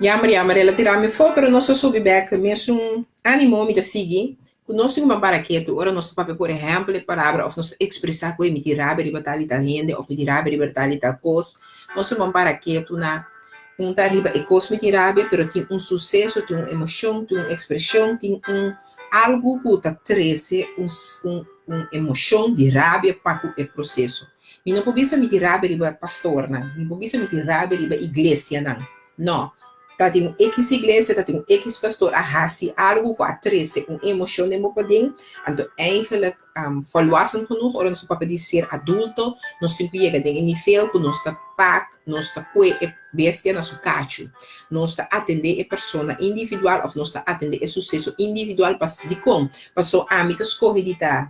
Jammer, jammer, el a tira mi afó, pero nos a subi bek. Mesun ánimo mi ta sigui ku nos tin un para ketu ora nos ta papia, por ehèmpel, e palabra òf nos ta ekspresá ku mi tin rabia riba tal i tal hende òf mi tin rabia riba tal i tal kos. Nos tin un para ketu na punta riba e kos mi tin rabia, pero tin un suseso, tin un emoshon, tin un ekspreshon, tin un algu ku ta trese un un emoshon di rabia pa ku e proseso. Mi no por bisa mi tin rabia riba pastornan, mi por bisa mi tin rabia riba iglesianan. No. Ta tin un X iglesia, ta tin un X pastor a hasi algu ku a trese un emoshon den bo paden. Anto eigenlijk volwassen genoeg, ora nos ta papia di ser adulto, nos tin ku yega den e nivel ku nos ta pak, nos ta pue e bestia na su kachu. Nos ta atendé e persona individual òf nos ta atendé e suseso individual pas dikon? Paso ami ta skohe di ta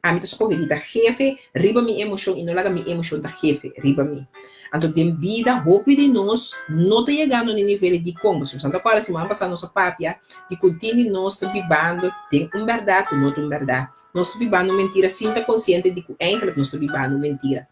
Ami ta skohe di ta hefe riba mi emoshon i no laga mi emoshon ta hefe riba mi. Anto den bida hopi di nos no ta yegando na e nivel di dikon. Pasobra Santa Clara siman pasá nos a papia di ku tin di nos ta bibando den un bèrdat ku no ta un bèrdat. Nos ta bibando un mentira sin ta konsiente di ku eigentlik nos ta bibando un mentira.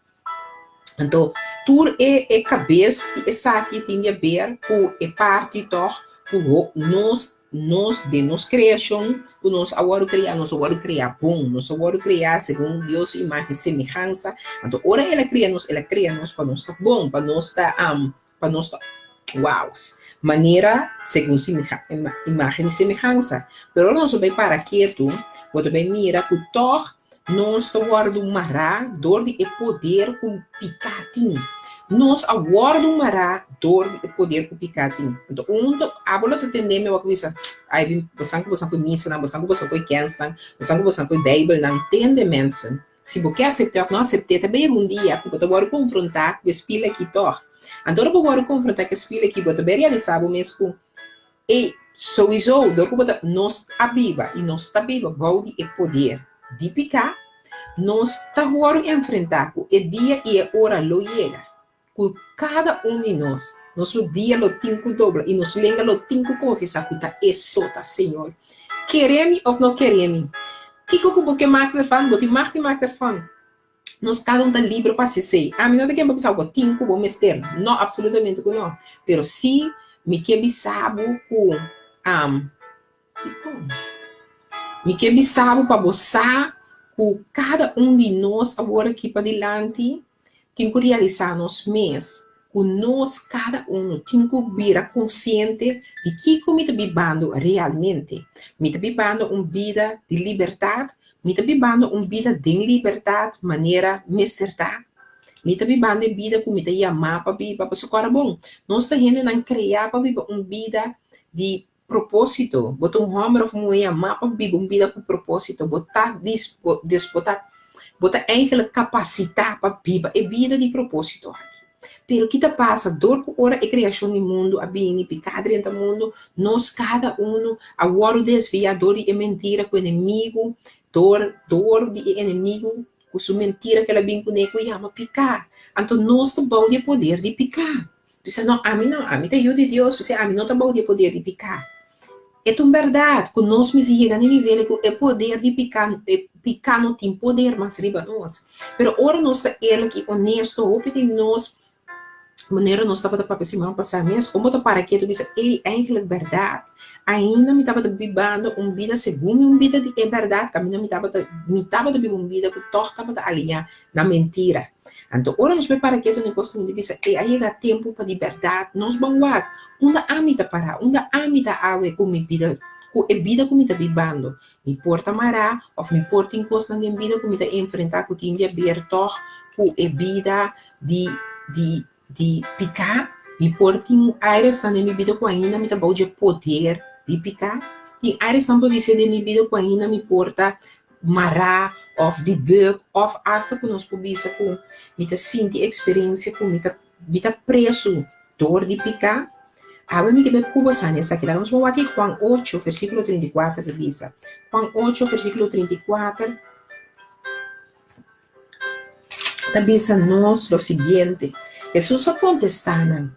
Anto tur e e kabes di esaki tin di haber ku e parti tòg ku nos nos den nos kreashon ku nos a wòrdu kreá, nos a wòrdu kreá bon, nos a wòrdu kreá segun Dios su imagen i semehansa. Anto ora El a kria nos, El a kria nos pa nos ta bon, pa nos ta pa nos ta waus, manera segun su imagen i semehansa. Pero ora nos a bai para ketu, bo ta bai mira ku tòg nos ta wòrdu mará dor di e poder ku piká tin. Nos a wòrdu mará dor di e poder ku piká tin. Anto un ta abo lo ta tende mi wak bisa, ai bin bosan ku bosan ku misanan, bosan ku bosan ku e kènsnan, bosan ku bosan ku e beibelnan. Tende mensen. Si bo ke asept'é òf no asept'é, ta bai algun dia ku bo ta wòrdu konfrontá ku e spil akí tòg. Anto ora bo wòrdu konfrontá ku e spil akí, bo ta bai realisá bo mes ku, ey, souiso, dor ku bo ta, nos a biba i nos ta biba bou di e poder di piká, nos ta wòrdu enfrentá ku e dia i e ora lo yega ku kada un di nos, nos rudia lo tin ku dobla i nos lenga lo tin ku konfesá ku ta e so ta Señor. Kere mi òf no kere mi, kiko ku bo ke mak derfan, bo tin mag di mak derfan. Nos kada un ta libre pa hasi esei. Ami no ta ken pa bisa bo tin ku bo mester. No, absolutamente ku no. Pero si mi ke bisa bo ku Dikon? Mi ke bisa bo pa bo sa ku kada un di nos awor aki padilanti tin ku realisá nos mes ku nos kada unu tin ku bira konsiente di kiko mi ta bibando realmente. Mi ta bibando un bida di libertat? Mi ta bibando un bida den libertat manera mester ta? Mi ta bibando e bida ku mi ta yamá pa biba? Pasobra kòrda bon, nos ta hendenan kreá pa biba un bida di Propósito, Bo ta un hòmber òf un muhé yamá pa biba un bida ku propósito. Bo ta dispo, dus bo ta, bo ta eigenlijk kapasitá pa biba e bida di propósito aki. Pero ki ta pasa? Dor ku ora e kreashon di mundu a bini, piká drenta mundu, nos kada unu a wòrdu desviá dor di e mentira ku enemigu, dor, dor di e enemigu ku su mentira ku el a bin kuné ku yama piká. Anto nos ta bou di e poder di piká. Bisa, No, ami no, ami ta yu di Dios, p'esei ami no ta bou di e poder di piká. E ta un bèrdat ku nos mester yega na e nivel ku e poder di piká, e piká no tin poder mas riba nos. Pero ora nos ta eerlijk i onesto, hopi di nos, manera nos tabata papia siman pasá mes, kon bo ta para ketu bisa, Ey, eigenlijk bèrdat, ainda mi tabata bibando un bida segun mi un bida di e bèrdat, kaminda mi tabata, mi tabata biba un bida ku tòg tabata aliñá na mentira. Anto ora nos bai para ketu na e kos ta bisa, e a yega tempu pa di bèrdat nos ban wak unda ami ta pará, unda ami ta awe ku mi bida, ku e bida ku mi ta bibando. Mi por ta mará òf mi por tin kosnan den bida ku mi ta enfrentá ku tin di aber tòg ku e bida di di di piká? Mi por tin airesnan den mi bida ku ainda mi ta bou dje poder di piká? Tin airesnan por disé den mi bida ku ainda mi por ta mará òf di buk òf asta ku nos por bisa ku mi ta sinti eksperensia ku mi ta mi ta presu dor di piká? Awe mi ke bai ku bo sa na esaki. Laga nos por wak Juan ocho versíkulo 34 ta bisa. Juan ocho versíkulo 34 ta bisa nos lo siguiente, Hesus a kontestá nan,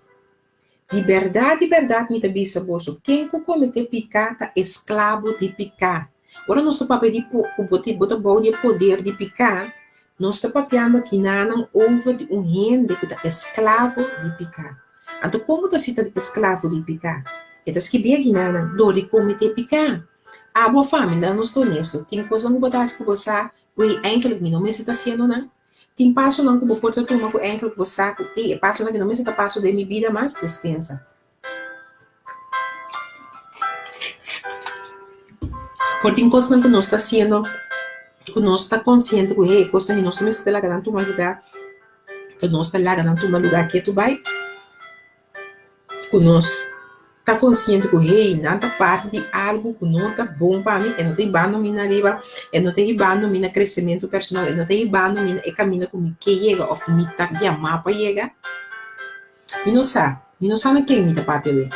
Di bèrdat, di bèrdat mi ta bisa boso, ken ku kometé piká ta esklabo di piká. Ora nos ta papia di ku bo bo ta bou di e poder di piká, nos ta papiando kinanan over di un hende ku ta esklavo di piká. Anto kon bo ta si ta esklavo di piká? E ta skibí aki nan, dor di kometé piká. Abo fami, laga nos ta honesto, tin kosnan ku bo ta hasi ku bo sa ku ei eindelijk mi no mester ta hasiendo nan. Tin pasonan ku bo por ta tuma ku eindelijk bo sa ku ei e pasonan aki no mester ta paso den mi bida mas, despensa. Por tin kosnan ku nos ta hasiendo ku nos ta konsiente ku hey e kosnan aki nos no mester ta laga nan tuma lugá, ku nos ta laga nan tuma lugá ketu bai. Ku nos ta konsiente ku hey nan ta parti di algu ku no ta bon pa mi, e no ta hibando mi na riba, e no ta hibando mi na kresementu personal, e no ta hibando mi na e kaminda ku mi ke yega òf ku mi ta yamá pa yega. Mi no sa, mi no sa na ken mi ta papia awe.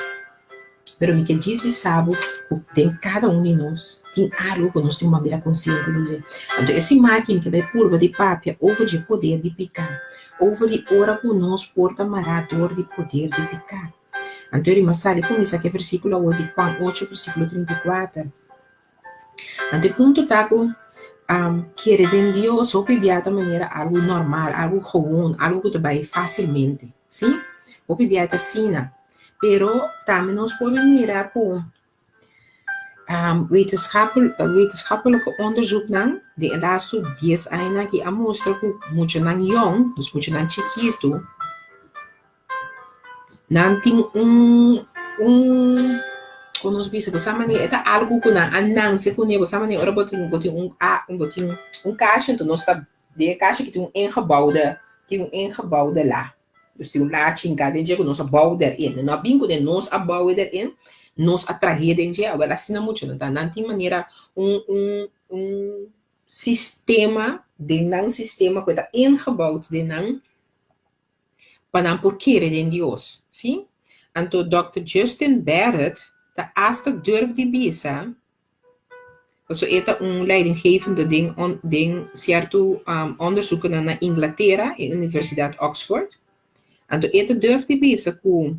Pero mi ke djis bisa bo ku den kada un di nos tin algu ku nos tin ku bira konsiente di dje. Anto e siman aki mi ke bai purba di papia over dje poder di piká, over di ora ku nos por ta mará dor di poder di piká. Anto e riba sali kuminsá ku e versíkulo awor di Juan ocho versíkulo 34. Anto e punto ta ku kere den Dios hopi bia ta manera algu normal, algu gewoon, algu ku ta bai fásilmente, si? Hopi bia ta asina. Pero tambe nos por mira ku wetenschappelijke onderzoeknan den e lastu dies añanan aki a mustra ku muchanan yòn, dus muchanan chikitu, Nan tin un un kon nos bisa bo sa manera e ta algu ku nan a nanse kuné bo sa manera ora bo tin bo tin un a bo tin un kasha enton nos ta den e kasha ki tin un ingebouwde tin un ingebouwde la dus tin un la chinka den dje ku nos a bou derin no a bin kuné nos a bou e derin nos a trahe den dje awor asina mucha nan ta nan tin manera un un un sistema den nan sistema ku e ta ingebouwd den nan. pa nan por kere den Dios, sí? Anto Dòkter Justin Barrett ta asta durf di bisa, pasobra e ta un leidinggevende den den sierto onderzoekennan na Inglatera, e Universidat Oxford, anto e ta durf di bisa ku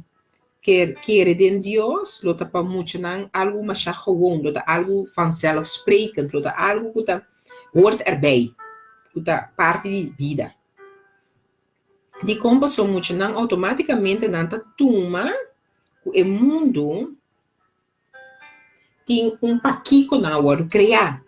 kere den Dios lo ta pa muchanan algu masha gewoon, lo ta algu vanzelfsprekend, lo ta algu ku ta hoort erbij, ku ta parti di bida. Dikon pasobra muchanan outomátikamente nan ta tuma ku e mundu tin un pakiko nan a wòrdu kreá.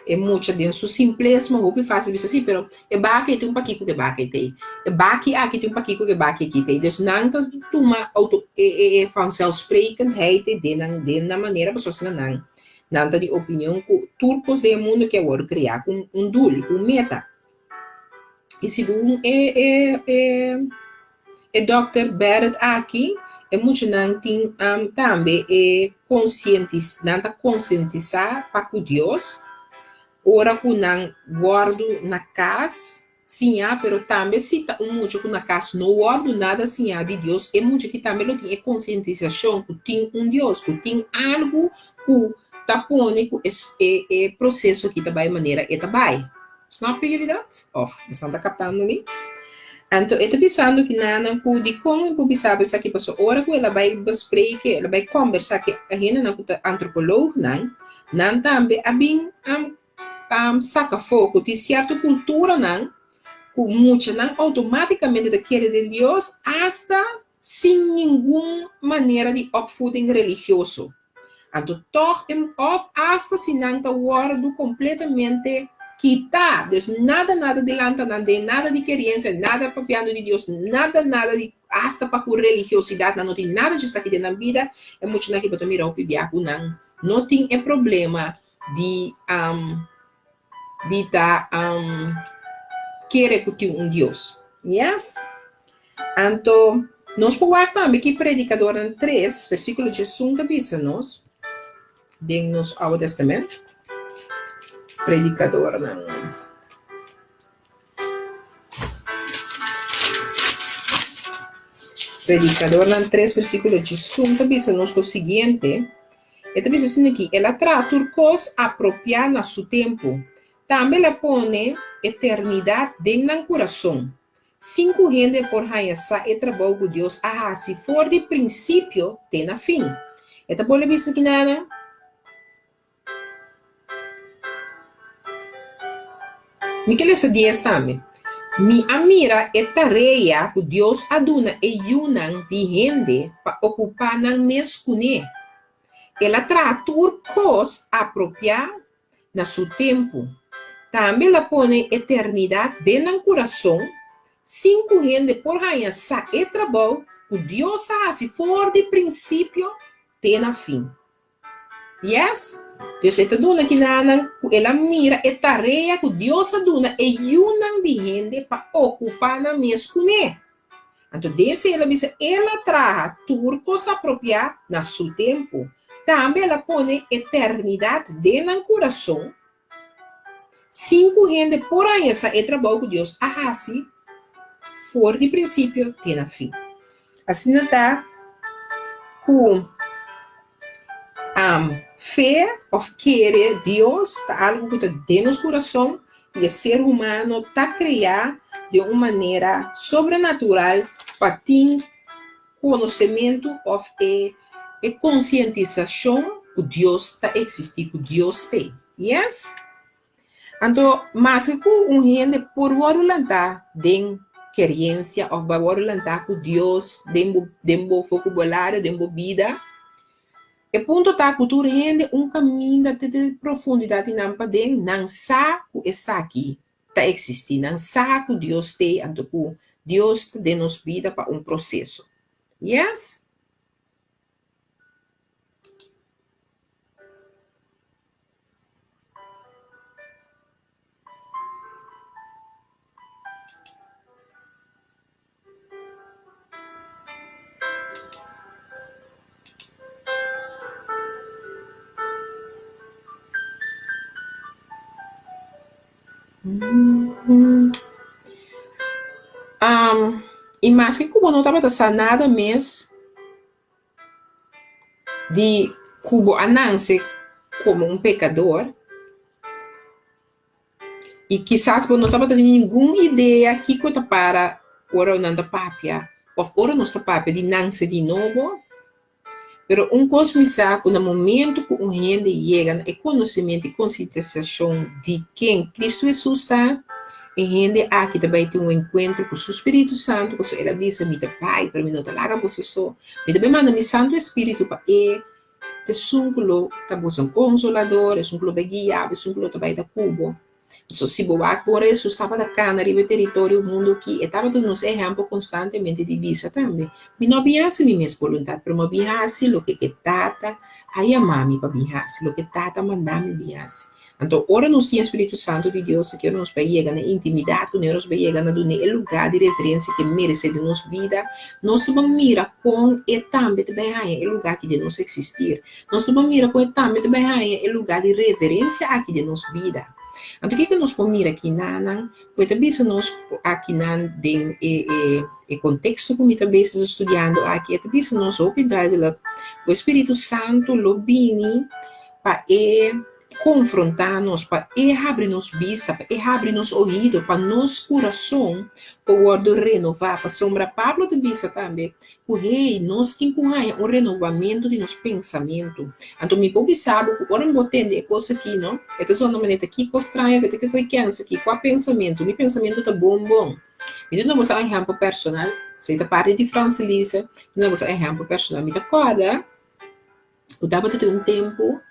E mucha den su simplesmo hopi fásil bisa si, pero e baki ei tin un pakiko ku e baki ei ta ei. E baki aki tin un pakiko ku e baki aki ta ei. Dus nan ta tuma outo e e vanzelfsprekendheid ei den nan den nan manera pasobra asina nan nan ta di opinion ku tur kos den e mundu ke a wòrdu kreá ku un dul, ku un meta. I segun e e e e dòkter Barrett aki, e muchanan tin tambe e konsientis nan ta konsientisá pa ku Dios ora ku nan wòrdu na kas siñá, pero tambe si ta un mucha ku na kas no wòrdu nada siñá di Dios, e mucha aki tambe lo tin e konsientisashon ku tin un Dios, ku tin algu ku ta pone ku e e proseso aki ta bai manera e ta bai. Snappen jullie dat? Of boso ta kaptando mi? Anto e ta bisando ki nannan ku dikon e por bisa bo esaki pasobra ora ku el a bai bespreken, el a bai kombersá ku e hendenan ku ta antropolognan, nan tambe a bin saka afó ku tin sierto kulturanan ku muchanan outomátikamente ta kere den Dios asta sin ningun manera di opvoeding religioso. Anto tòg e òf asta si nan ta wòrdu kompletamente kitá, dus nada nada di lanta nan den, nada di keriensia, nada papiando di Dios, nada nada di asta pa ku religiosidat, nan no tin nada dje esaki den nan bida, e muchanan aki bo ta mira hopi bia ku nan no tin e problema di di ta kere ku tin un Dios. Yes? Anto, nos por wak tambe ki Predikadornan tres, versíkulo diesun ta bisa nos den nos Oude Testament. Predikadornan. Predikadornan tres, versíkulo diesun ta bisa nos lo siguiente. E ta bisa asina aki, El a traha tur kos apropiá na su tempu. Tambe el a pone eternidat den nan kurason, sin ku hende por haña sa e trabou ku Dios a hasi for di prinsipio te na fin. E ta bolbe bisa kinana? Mi ke lesa dies tambe. Mi a mira e tarea ku Dios a duna e yunan di hende pa okupá nan mes kuné. El a traha tur kos apropiá na su tempu. Tambe el a pone eternidat den nan kurason, sin ku hende por haña sa e trabou ku Dios a hasi for di prinsipio te na fin. Yes, Dios e ta duna kinanan ku el a mira e tarea ku Dios a duna e yunan di hende pa okupá nan mes kuné. Anto den esei el a bisa el a traha tur kos apropiá na su tempu. Tambe el a pone eternidat den nan kurason, sin ku hende por haña sa e trabou ku Dios a hasi for di prinsipio te na fin. Asina ta ku fe òf kere Dios ta algu ku ta den nos kurason i e ser humano ta kreá den un manera sobrenatural pa tin konosementu òf e e konsientisashon ku Dios ta eksistí, ku Dios t'ei. Yes? Anto, maske ku un hende por wòrdu lantá den keriensia òf bai wòrdu lantá ku Dios den bo den bo vokabulario, den bo bida, e punto ta ku tur hende un kaminda te den profundidat di nan paden, nan sa ku esaki ta eksistí, nan sa ku Dios t'ei, anto ku Dios ta den nos bida pa un proseso. Yes? I maske ku bo no tabata sa nada mes. Di ku bo a nanse komo un pekador, i kisas bo no tabata tin ningun idea kiko ta para ora nan ta papia òf ora nos ta papia di nanse di nobo. Pero un kos mi sa ku na momentu ku un hende yega na e konosementu i konsientisashon di ken Kristu Hesus ta, E hende aki ta bai tin un enkuentro ku su Spiritu Santu, pasobra el a bisa, Mi ta bai, pero mi no ta laga boso so. Mi ta bai manda mi Santu Espiritu pa e ta esun ku lo ta boso konsolador, esun ku lo bai guia bo, esun ku lo ta bai ta ku bo. Pasobra si bo wak ora Hesus tabata kana riba e teritorio mundu aki, e tabata nos ehèmpel konstantemente di bisa tambe, Mi no a bin hasi mi mes boluntat, pero mi a bin hasi loke e Tata a yama mi pa bin hasi, loke e Tata a manda mi bin hasi. Anto ora nos tin e Spiritu Santu di Dios aki, ora nos bai yega na intimidat ku ne, nos bai yega na dun'é e lugá di reverensia ku e meresé den nos bida, nos ta ban mira kon e tambe ta bai haña e lugá aki den nos eksistir. Nos ta ban mira kon e tambe ta bai haña e lugá di reverensia aki den nos bida. Anto kiko nos por mira kinanan ku e ta bisa nos akinan den e e e konteksto ku mi ta bezig ta studiando aki? E ta bisa nos hopi duidelik ku e Spiritu Santu lo bini pa e konfrontá nos, pa e habri nos bista, pa e habri nos oido, pa nos kurason por wòrdu renová. Pasobra Pablo ta bisa tambe ku, hey, nos tin ku haña un renovamentu di nos pensamentu. Anto mi por bisa bo ku ora bo tende e kos aki, no, e ta zona manera ta kiko straño ku ta kiko e kensa aki, kua pensamentu? Mi pensamentu ta bon bon. Mi ta duna boso un ehèmpel personal, esei ta parti di Franselise, mi ta duna boso un ehèmpel personal. Mi ta kòrda. Ku tabata tin un tempu,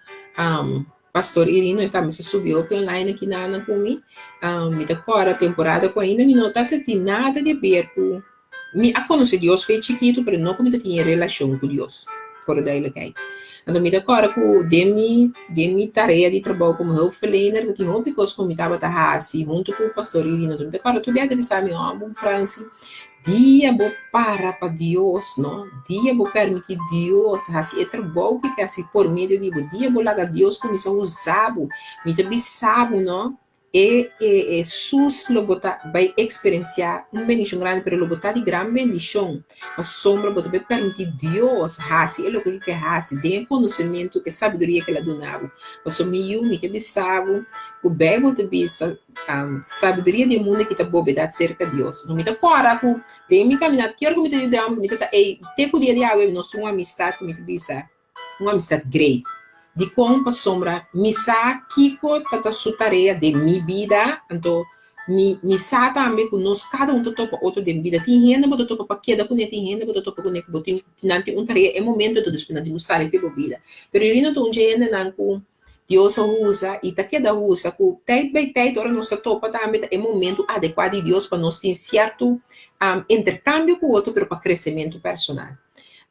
Pastor Irino e tambe sa subi hopi online aki nana ku mi. Mi ta kòrda temporada ku ainda mi no tabata tin nada di aber ku, mi a konosé Dios fe chikitu pero no ku mi ta tin e relashon ku Dios, for de duidelijkheid. Anto mi ta kòrda ku den mi den mi tarea di trabou komo hulpverlener ta tin hopi kos ku mi tabata hasi huntu ku Pastor Irino. Mi ta kòrda tur biaha ta bisa mi, oh Francie, Dia bo para pa Dios, no? Dia bo permití Dios hasi e trabou ku e ke hasi por medio di bo, dia bo laga Dios kuminsá usa bo, mi ta bisa bo, no, e e Hesus lo bo ta bai eksperensiá un bendishon grandi, pero lo bo ta di gran bendishon, pasobra bo ta bai permití Dios hasi e loke ku e ke hasi den e konosementu, e sabiduria ku el a duna bo. Pasobra mi yu, mi ke bisa bo ku Beibel ta bisa, Sabiduria di e mundu aki ta bobedat serka Dios. No mi ta kòrda ku den mi kaminat ki ora ku mi ta yuda mi ta ta ey te ku dia di awe nos tin un amistat ku mi ta bisa un amistat great. Dikon? Pasobra mi sa kiko ta ta su tarea den mi bida anto. Mi mi sa tambe ku nos kada un ta topa otro den bida. Tin hende bo ta topa pa keda kuné, tin hende bo ta topa kuné ku bo tin nan tin un tarea e momento ta despues nan tin ku sali for bo bida. Pero Irina ta un dje hendenan ku Dios a usa i ta keda usa ku tèit bai tèit ora nos ta topa tambe ta e momento adekuá di Dios pa nos tin sierto interkambio ku otro pero pa kresementu personal.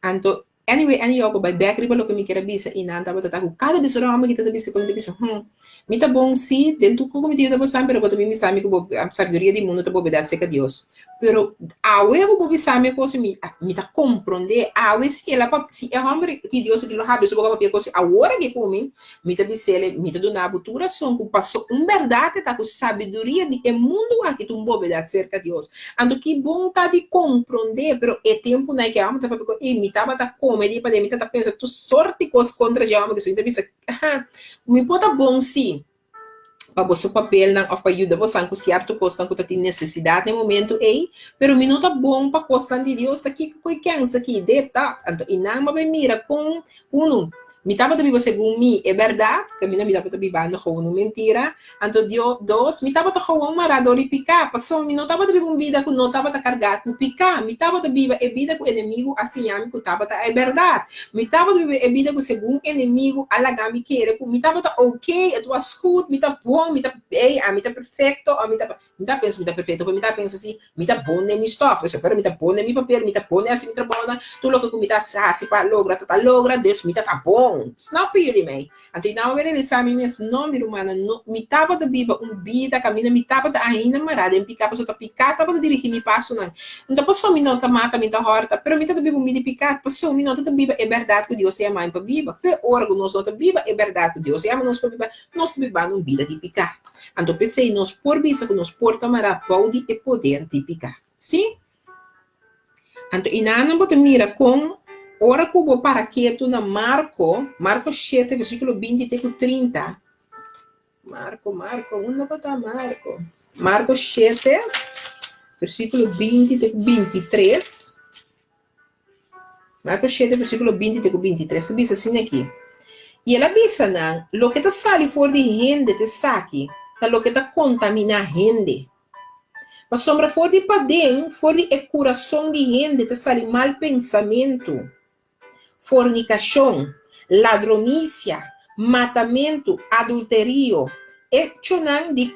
Anto Anyway, anyhow, pa bai bek riba loke mi kier a bisa i nan tabata ta ku kada bes ora hòmber kita ta bisa ku mi ta bisa, Hm, mi ta bon sí, den tur koko mi ta yuda bo san, pero bo ta bin bisa mi ku bo sabiduria di mundu ta bobedat serka Dios. Pero awe ku bo bisa mi e kos, mi mi ta komprondé. Awe si el a papia, si e hòmber di Dios aki lo habri su boka papia e kos awor aki ku mi, mi ta bis'el, mi ta duna bo tur rason ku paso un bèrdat e ta ku sabiduria di e mundu aki ta un bobedat serka Dios. Anto ki bon ta di komprondé, pero e tempunan ke amo ta papia ku ei, mi tabata kome di paden, mi tabata pensa tur sort di kos kontra dje amo, mi ta bisa, mi por ta bon si pa boso papelnan òf pa yuda bosan ku sierto kosnan ku ta tin nesesidat na e momentu ei, pero mi no ta bon pa kosnan di Dios, ta kiko ku e kèns aki, de ta. Anto i nan a bai mira kon unu Mi tabata biba segun mi e bèrdat, kaminda mi tabata bibando gewoon un mentira. Anto dio dos, mi tabata gewoon mará dor di piká, pasobra mi no tabata biba un bida ku no tabata kargá ku piká. Mi tabata biba e bida ku enemigu a siña mi ku tabata e bèrdat. Mi tabata biba e bida ku segun enemigu a laga mi kere ku mi tabata oké, it was goed, mi ta bon, mi ta ey, ami ta perfekto, ami ta. Mi ta pensa mi ta perfecto, pero mi ta pensa si mi ta bon den mi stof, esei fuera mi ta bon den mi papel, mi ta bon den hasi mi trabounan, tur loke ku mi ta hasi pa logra ta ta logra, dus mi ta ta bon. Snap jullie mij? Anto i nan a realisá mi mes, no mi rumannan, no, mi tabata biba un bida kaminda mi tabata ainda mará den piká, pasobra ta piká tabata dirigí mi pasonan. No ta pasobra mi no ta mata, mi ta hòrta, pero mi ta ta biba un bida di piká, pasobra mi no ta ta biba e bèrdat ku Dios a yama mi pa biba. Fe ora ku nos no ta biba e bèrdat ku Dios a yama nos pa biba, nos ta bibando un bida di piká. Anto p'esei nos por bisa ku nos por ta mará bou di e poder di piká. Sí. Anto inannan bo ta mira kon ora ku bo para ketu na Marko, Marko shete versíkulo 20 te ku 30. Marko, Marko, unda bo ta Marko? Marko shete versíkulo 20 te ku 23. Marko shete versíkulo 20 te ku 23 ta bisa asina aki, I el a bisa nan, Loke ta sali for di hende ta esaki, ta loke ta kontaminá hende. Pasobra for di paden, for di e kurason di hende ta sali mal pensamentu, fornikashon, ladronisia, matamentu, adulterio, echonan di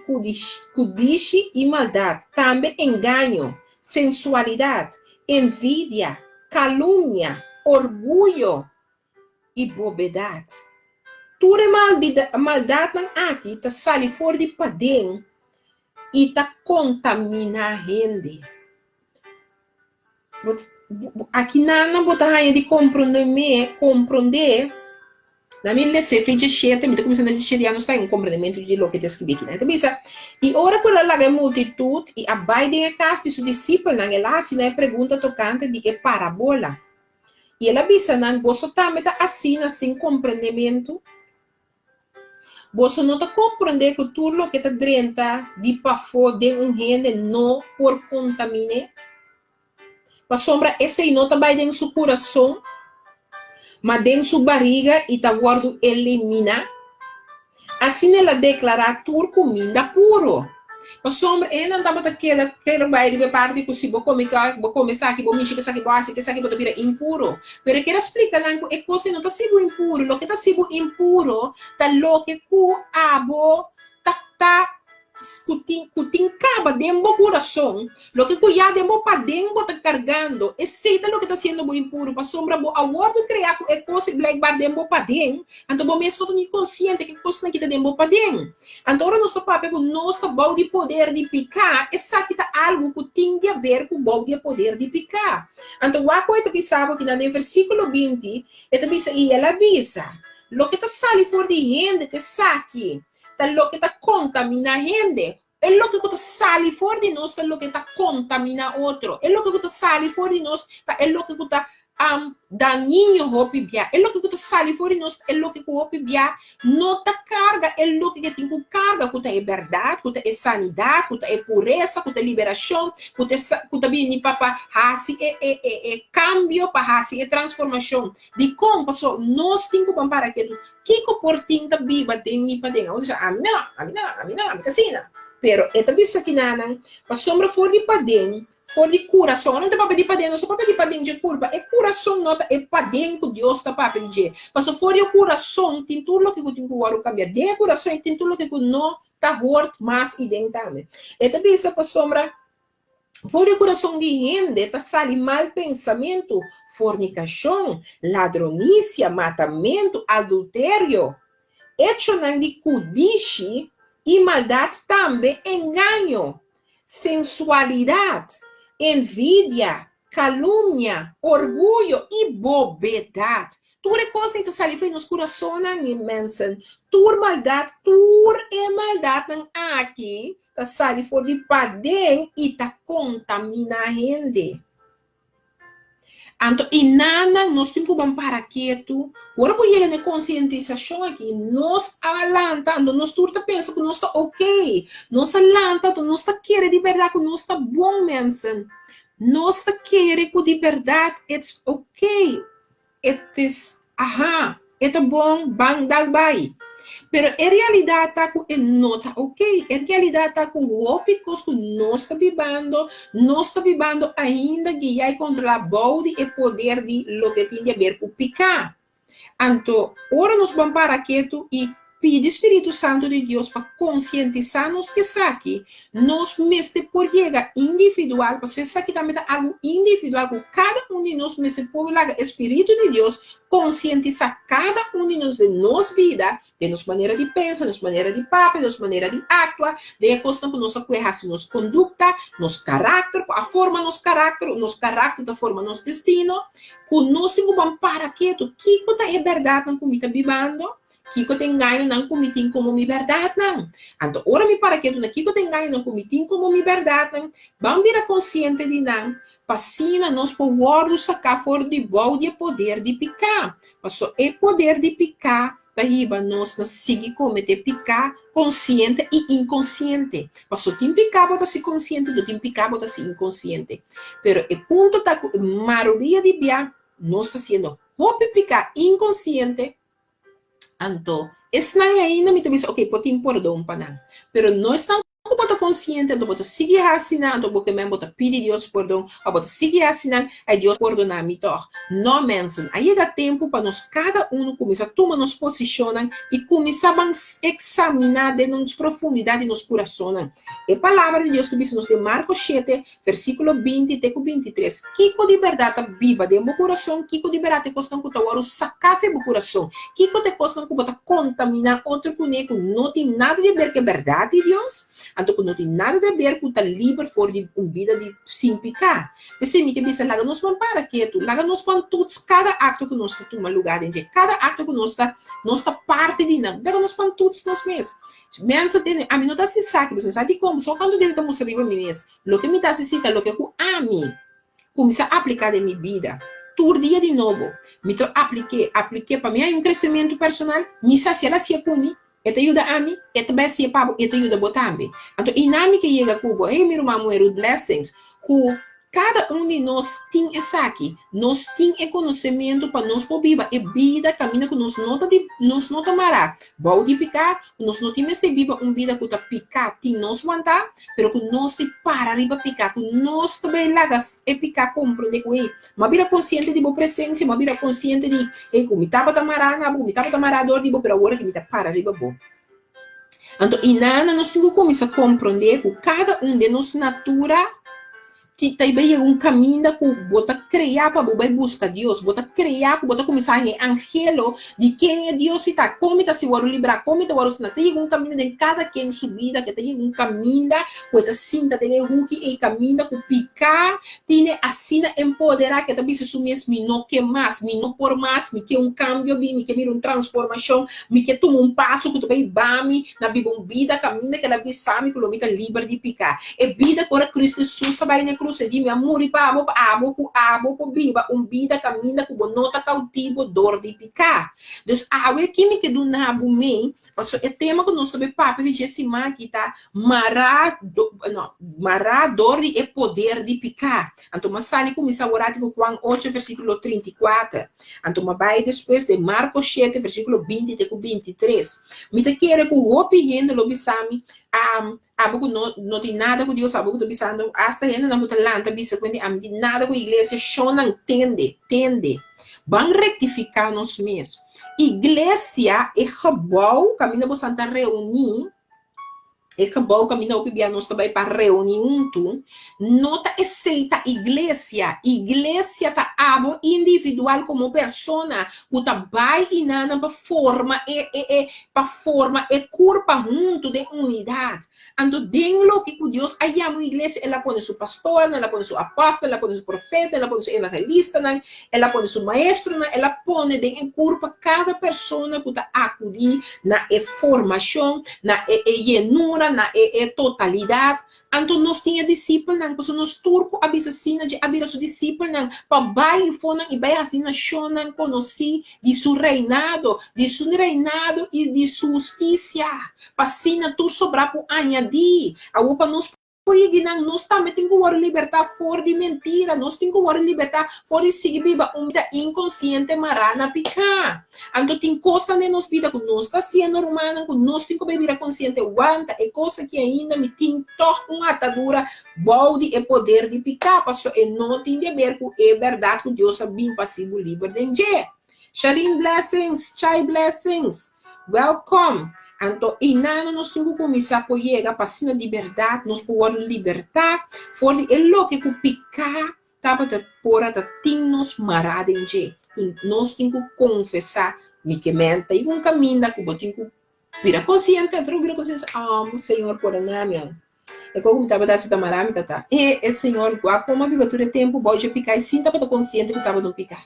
kudishi i maldat, tambe engaño, sensualidat, envidia, kalumnia, orguyo i bobedat. Tur e maldatnan aki ta sali for di paden i ta kontaminá hende. Akinan bo ta haña di komprondé. Na mi lese fecha shete, mi ta kuminsá na shete ya nos ta haña un komprendementu di loke ta skibí akinan. E ta bisa, I ora ku el a laga e multitut i a bai den e kas di su disipelnan, el a hasi nan e pregunta tokante di e parabola. I el a bisa nan, Boso tambe ta asina sin komprendementu? Boso no ta komprendé ku tur loke ta drenta di pafó den un hende no por kontamin'é? Pasobra esei no ta bai den su kurason, ma den su bariga i ta wòrdu eliminá. Asina el a deklará tur kuminda puru. Pasobra e nan tabata keda kere bai riba e parti ku si bo kome bo kome esaki, bo mishi ku esaki, bo hasi ku esaki, bo ta bira impuru. Pero e kere splika nan ku e kos ei no ta hasi bo impuru. Loke ta hasi bo impuru ta loke ku abo ta ta ku tin ku tin kaba den bo kurason, loke ku ya den bo paden bo ta kargando, esei ta loke ta hasiendo bo impuru, pasobra bo a wòrdu kreá ku e kos ei blijkbaar den bo paden, anto bo mes no ta ni konsiente ku e kosnan aki ta den bo paden. Anto ora nos ta papia ku nos ta bou di poder di piká, esaki ta algu ku tin di aber ku bou di e poder di piká. Anto wak ku e ta bisa bo kinan den versíkulo 20, e ta bisa, I el a bisa, Loke ta sali for di hende ta esaki, ta loke ta kontaminá hende. E loke ku ta sali for di nos ta loke ta kontaminá otro. E loke ku ta sali for di nos ta e loke ku ta um, dañino hopi bia. E loke ku ta sali for di nos ta e loke ku hopi bia no ta karga e loke ke tin ku karga, ku ta e bèrdat, ku ta e sanidat, ku ta e puresa, ku ta e liberashon, ku ta ku ta bini pa pa hasi e e e e kambio, pa hasi e transformashon. Dikon? Pasobra nos tin ku ban para ketu. Kiko por tin ta biba den mi paden? Awor bisa, ami no, ami no, ami no, ami ta asina. Pero e ta bisa kinanan, pasobra for di paden, for di kurason, ora no ta papia di paden, no ta papia di paden dje kurpa, e kurason no ta e paden ku Dios ta papia di dje. Pasobra for di e kurason tin tur loke ku tin ku wòrdu kambia. Den e kurason tin tur loke ku no ta hort mas i den tambe. E ta bisa pasobra for di e kurason di hende ta sali mal pensamentu, fornikashon, ladronisia, matamentu, adulterio, echonan di kudishi i maldat tambe engaño, sensualidat, envidia, kalumnia, orguyo i bobedat. Tur e kosnan ta sali for di nos kurasonnan, mi mensen. Tur maldat, tur e maldatnan aki ta sali for di paden i ta kontaminá hende. Anto i nannan nos tin ku ban para ketu. Ora bo yega na e konsientisashon aki, nos a lanta, anto nos tur ta pensa ku nos ta okey. Nos a lanta, anto nos ta kere di bèrdat ku nos ta bon mensen. Nos ta kere ku di bèrdat it's okey. It is, aha, e ta bon, ban dal bai. Pero e realidat ta ku e no ta ok. E realidat ta ku hopi kos ku nos ta bibando, nos ta bibando ainda guiá i kontrolá bou di e poder di loke tin di aber ku piká. Anto, ora nos ban para ketu i Pidi Spiritu Santu di Dios pa konsientisá nos di esaki. Nos mester por yega individual, pasobra esaki tambe ta algu individual ku kada un di nos mester por laga e Spiritu di Dios konsientisá kada un di nos den nos bida, den nos manera di pensa, nos manera di papia, nos manera di aktua, den e kosnan ku nos a kue hasi nos kondukta, nos karakter, ku a forma nos karakter, nos karakter ta forma nos destino, ku nos tin ku ban para ketu, kiko ta e bèrdatnan ku mi ta bibando? Kiko ta engañonan ku mi tin komo mi bèrdatnan? Anto ora mi para ketu na kiko ta engañonan ku mi tin komo mi bèrdatnan, ban bira konsiente di nan, pa asina nos por wòrdu saká for di bou di e poder di piká. Pasobra e poder di piká ta hiba nos na sigui kometé piká konsiente i inkonsiente. Pasobra tin piká bo ta hasi konsiente, no tin piká bo ta hasi inkonsiente. Pero e punto ta ku e mayoria di bia nos ta hasiendo hopi piká inkonsiente. Anto, esnan ainda mi ta bisa, ok, por tin pordon pa nan. Pero no esnan ku bo ta konsiente, anto bo ta sigui hasi nan, anto bo ke men bo ta pidi Dios pordon, òf bo ta sigui hasi nan, ai Dios pordoná mi tòg. No, mensen, a yega tempu pa nos kada unu kuminsá tuma nos posishonnan i kuminsá ban eksaminá den nos profundidat di nos kurasonnan. E Palabra di Dios ta bisa nos den Marko shete, Versíkulo 20 te ku 23. Kiko di bèrdat ta biba den bo kurason? Kiko di bèrdat ta e kosnan ku ta wòrdu saká for bo kurason? Kiko ta e kosnan ku bo ta kontaminá otro kuné ku no tin nada di aber ku e bèrdat di Dios, anto ku no tin nada di aber ku ta liber for di un bida di sin piká? P'esei mi ke bisa, laga nos ban para ketu, laga nos ban tuts kada akto ku nos ta tuma lugá den dje, kada akto ku nos ta nos ta parti di nan, laga nos ban tuts nos mes. Mensen tene, ami no ta hasi esaki, pasobra sa dikon? Pasobra kantu dia ta mustra riba mi mes. Loke mi ta hasi si ta loke ku ami kuminsá apliká den mi bida. Tur dia di nobo, mi ta aplik'é, aplik'é pa mi haña un kresementu personal. Mi sa si el hasié ku mi, e ta yuda ami, e ta bai hasié pa bo, e ta yuda bo tambe. Anto einan mi ke yega ku bo, hey mi ruman muhé Ruth Blessings, ku Kada un di nos tin esaki. Nos tin e konosementu pa nos por biba e bida kaminda ku nos no ta di nos no ta mará bou di piká, ku nos no tin mester biba un bida ku ta piká tin nos wantá, pero ku nos tin para riba piká, ku nos ta bai laga e piká komprondé ku, hey, m'a bira konsiente di bo presensia, m'a bira konsiente di, hey, ku mi tabata mará na bo, mi tabata mará dor di bo, pero awor aki mi ta para riba bo. Anto inana nos tin ku kuminsá komprondé ku kada un den nos natura ti ta bai yega un kaminda ku bo ta krea pa bo bai buska Dios. Bo ta krea ku bo ta kuminsá haña e anhelo di ken e Dios si ta, kon mi ta si wòrdu librá, kon mi ta wòrdu sana. Ta yega un kaminda den kada ken su bida ke ta yega un kaminda ku e ta sinta den e huki ei kaminda ku piká tine asina empoderá ke ta bisa su mes mi no ke mas, mi no por mas, mi ke un kambio bin, mi ke mira un transformashon. Mi ke tuma un paso ku ta bai hiba mi na biba un bida kaminda ku el a bisa mi ku lo mi ta liber di piká. E bida ku ora Kristu Hesus a bai na e krus e di, Mi a muri pa abo, pa abo ku abo por biba un bida kaminda ku bo no ta kautibo dor di piká. Dus awe aki mi ke duna bo mei, pasobra e tema ku nos ta bai papia di dje siman aki ta mará, no, mará dor di e poder di piká. Anto mi a sali kuminsá awor ku Juan ocho versíkulo 34. Anto m'a bai despues den Marko shete, versíkulo 20 te ku 23. Mi ta kere ku hopi hende lo bisa mi, Abo ku no no tin nada ku Dios, abo ku ta bisando, asta hendenan ku ta lanta bisa ku hende, ami tin nada ku iglesia, shonnan tende, tende. Ban rektifiká nos mes. Iglesia, e gebou kaminda bosan ta reuní, E gebou kaminda hopi bia nos ta bai pa reuní huntu, no ta esei ta iglesia. Iglesia ta abo individual komo persona ku ta bai i nannan pa forma e e e pa forma e kurpa huntu den unidat. Anto den loke ku Dios a yama un iglesia, el a pone su pastornan, el a pone su apòstelnan, el a pone su profetanan, el a pone su evangelistanan, el a pone su maestronan, el a pone den e kurpa kada persona ku ta akudí na e formashon, na e e yenura, na e e totalidat. Anto nos tin e disipelnan, pasobra nos tur ku a bisa asina dje a bira su disipelnan pa bai fonan i bai hasi nashonnan konosí di su reinado, di su reinado i di su hustisia, pa asina tur sobrá por añadí. Awor pa nos Oyeginan, nos tambe tin ku wòrdu libertá for di mentira. Nos tin ku wòrdu libertá for di sigui biba un bida inkonsiente mará na piká. Anto tin kosnan den nos bida ku nos ta hasiendo, rumannan, ku nos tin ku bai bira konsiente, Wanta, e kos aki ainda mi tin tòg un atadura bou di e poder di piká, pasobra e no tin di aber ku e bèrdat ku Dios a bin pa hasi bo liber den dje. Sharine blessings, Chai blessings. Welcome. Anto einano nos tin ku kuminsá por yega pa asina di bèrdat nos por wòrdu libertá for di e loke ku piká tabata por a ta tin nos mará den dje. Ku nos tin ku konfesá, Mi ke menta i un kaminda ku bo tin ku bira konsiente, anto bo bira konsiente, Oh, Señor pordoná mi. E kos ku mi tabata hasi ta mará mi tata. E e Señor wak komo a biba tur e tempu bou dje piká i sin tabata konsiente ku tabata un piká.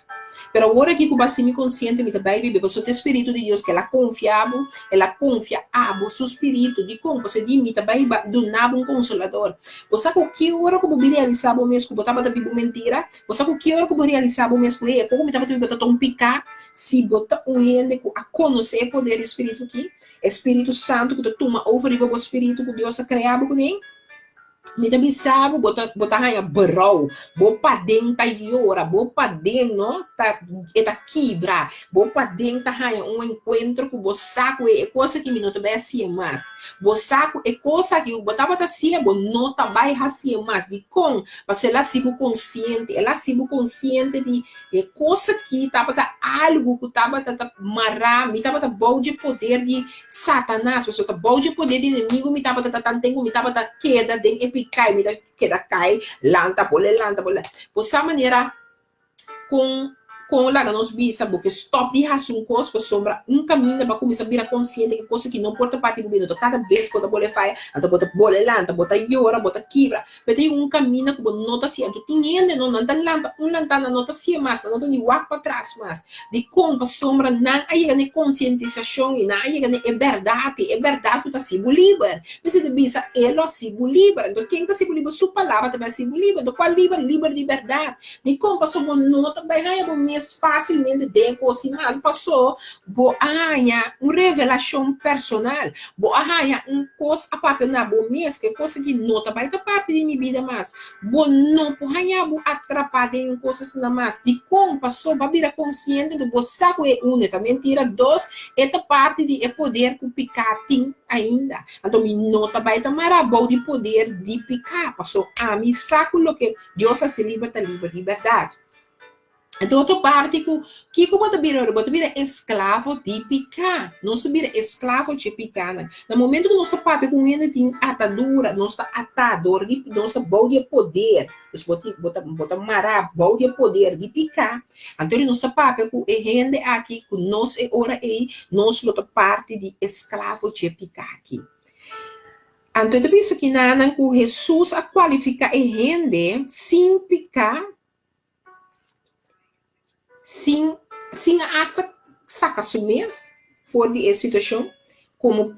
Pero awor aki ku bo a hasi mi konsiente mi ta bai biba pasobra ta e Spiritu di Dios ku el a konfia bo, el a konfia abo su Spiritu. Dikon? Pasobra di mi ta bai duna bo un konsolador. Bo sa ku ki ora ku bo bin realisá bo mes ku bo tabata biba un mentira? Bo sa ku ki ora ku bo realisá bo mes ku hey e kos ku mi tabata biba ta ta un piká? Si bo ta un hende ku a konosé e poder di e Spiritu aki, E Spiritu Santu ku ta tuma over riba bo spiritu ku Dios a krea bo kuné, mi ta bisa bo, bo ta bo ta haña berou, bo paden ta yora, bo paden no ta e ta kibra, bo paden ta haña un enkuentro ku bo sa ku e kos aki mi no ta bai hasié mas. Bo sa ku e kos aki ku bo tabata hasié bo no ta bai hasié mas. Dikon? Pasobra el a hasi bo konsiente, el a hasi bo konsiente di E kos aki tabata algu ku tabata ta mará mi, tabata bou dje poder di Satanas, pasobra ta bou dje poder di enemigu mi tabata ta tanten ku mi tabata keda den e piká i mi ta keda kai, lanta, bole lanta, bole lanta. Bo sa manera kon kon laga nos bisa bo ke stòp di hasi un kos pasobra un kaminda bo a kuminsá bira konsiente ku e kos aki no por ta parti di bo bida, kada bes ku bo ta bole faya, anto bo ta bole lanta, bo ta yora, bo ta kibra. Pero ta yega un kaminda ku bo no ta siña. Anto tin hende no, nan ta lanta un lantá, nan no ta siña mas, nan no ta ni wak patras mas. Dikon? Pasobra nan a yega na e konsientisashon i nan a yega na e bèrdat, i e bèrdat ku ta hasi bo liber. Mester ta bisa, E lo hasi bo liber. Anto ken ta hasi bo liber? Su palabra ta bai hasi bo liber. Anto kua liber? Liber di bèrdat. Dikon? Pasobra bo no ta bai haña bo mes fásilmente den e kos i mas. Paso bo a haña un revelashon personal. Bo a haña un kos a papia na bo mes ku e kos aki no ta bai ta parti di mi bida mas. Bo no por haña bo atrapá den un kos asina mas. Dikon? Pasobra bo a bira konsiente ku bo sa ku e un e ta mentira, dos e ta parti di e poder ku piká tin ainda. Anto mi no ta bai ta mará bou di poder di piká, pasobra ami sa ku loke Dios hasi liber ta liber di bèrdat. Anto otro parti ku kiko bo ta bira ora? Bo ta bira esklavo di piká. Nos ta bira esklavo dje pikánan. Na momento ku nos ta papia ku un hende tin atadura, nos ta atá dor di, nos ta bou di e poder. Dus bo tin, bo ta, bo ta mará bou di e poder di piká. Anto nos ta papia ku e hende aki ku nos e ora ei, nos lo ta parti di esklavo dje piká aki. Anto e ta bisa kinanan ku Hesus a kualifiká e hende sin piká Sin sin a asta saka su mes for di e situashon komo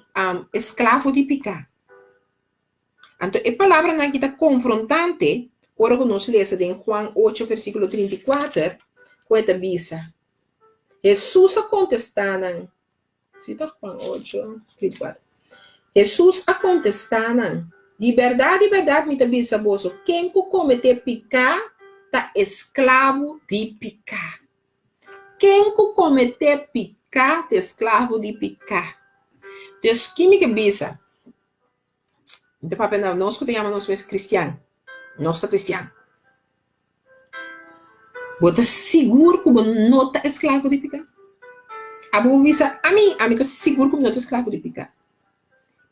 esklavo di piká. Anto e palabranan aki ta konfrontante ora ku nos lesa den Juan ocho versíkulo 34 ku e ta bisa, Hesus a kontestá nan, Sí toch? Juan 8, 34. Hesus a kontestá nan, Di bèrdat, di bèrdat mi ta bisa boso, ken ku kometé piká ta esklabu di piká. Ken ku kometé piká ta esklabu di piká. Dus, ki mi ke bisa? Mi ta papia na nos ku ta yama nos mes kristian. Nos ta kristian. Bo ta sigur ku bo no ta esklavo di piká? Abo bo bisa, Ami, ami ta sigur ku mi no ta esklavo di piká.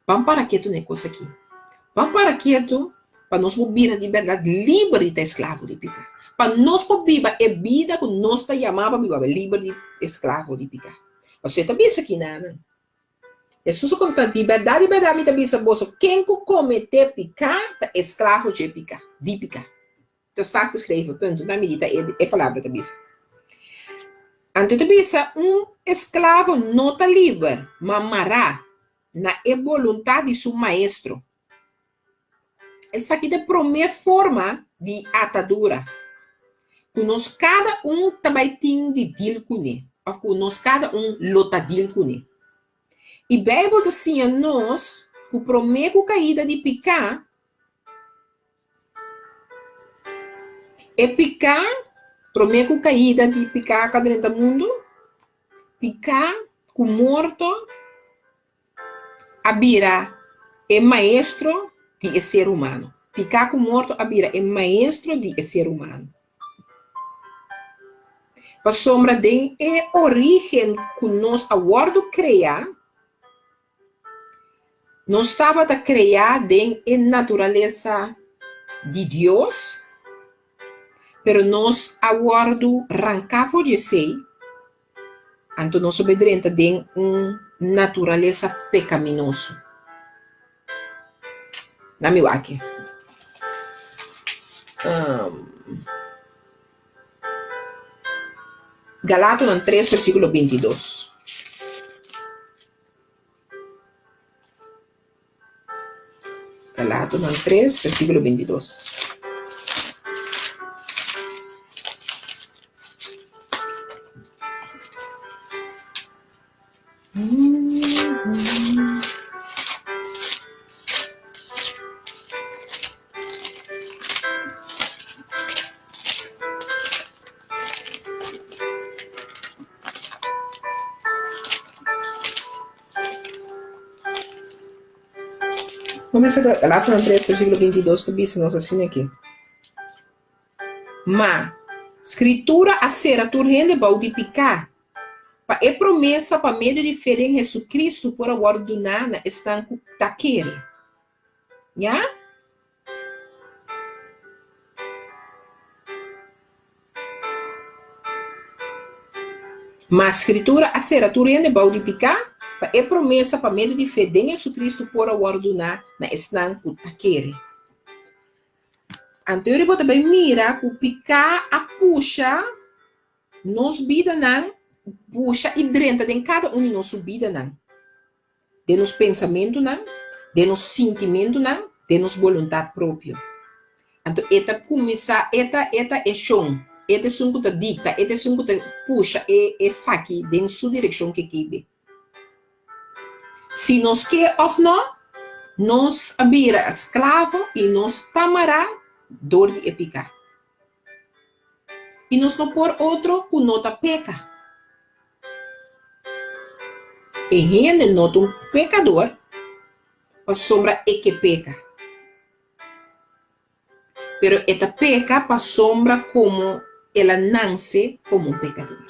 Ban para ketu na e kos aki. Ban para ketu pa nos por bira di bèrdat liber di ta esklavo di piká. Pa nos por biba e bida ku nos ta yamá pa biba, liber di esklavo di piká. Pasobra e ta bisa kinanan. Hesus a kontestá, Di bèrdat, di bèrdat mi ta bisa boso, ken ku kometé piká ta esklavo dje piká, di piká. Ta staat geschreven, punto. Na midita e e palabra ta bisa. Anto ta bisa un esklavo no ta liber, ma mará na e boluntat di su maestro. Esaki ta e promé forma di atadura ku nos kada un ta bai tin di dil kuné òf ku nos kada un lo ta dil kuné. I Beibel ta siña nos ku promé ku kaida di piká, E piká, promé ku kaida di piká ka drenta mundu, piká ku morto a bira e maestro di e ser humano. Piká ku morto a bira e maestro di e ser humano. Pasobra den e orígen ku nos a wòrdu kreá, Nos tabata kreá den e naturalesa di Dios, pero nos a wòrdu ranká for di esei, anto nos a bai drenta den un naturalesa pekaminoso. Na mi wak. Galatonan tres versíkulo bintidos. Galatonan 3, versíkulo 22. Kumesa Galatonan 3 versíkulo 22 ta bisa nos asina aki, Ma, Skritura a sera tur hende bou di piká, pa e promesa pa medio di fe den Hesukristu por a wòrdu duná na esnan ku ta kere. Ya? Ma Skritura a sera tur hende bou di piká, pa e promesa pa medio di fe den Hesukristu por a wòrdu duná na esnan ku ta kere. Anto bo ta bai mira ku piká a pusha nos bidanan, pusha i drenta den kada un di nos su bidanan. Den nos pensamentunan, den nos sintimentunan, den nos boluntat propio. Anto e ta kuminsá, e ta e ta e shon, e ta esun ku ta dikta, e ta esun ku ta pusha e esaki den su direkshon ke kibe. Si nos ke òf nò, nos a bira esklavo i nos ta mará dor di e piká. I nos no por otro ku no ta peka. E hende no ta un pekador pasobra e ke peka, pero e ta peka pasobra komo el a nanse komo un pekador.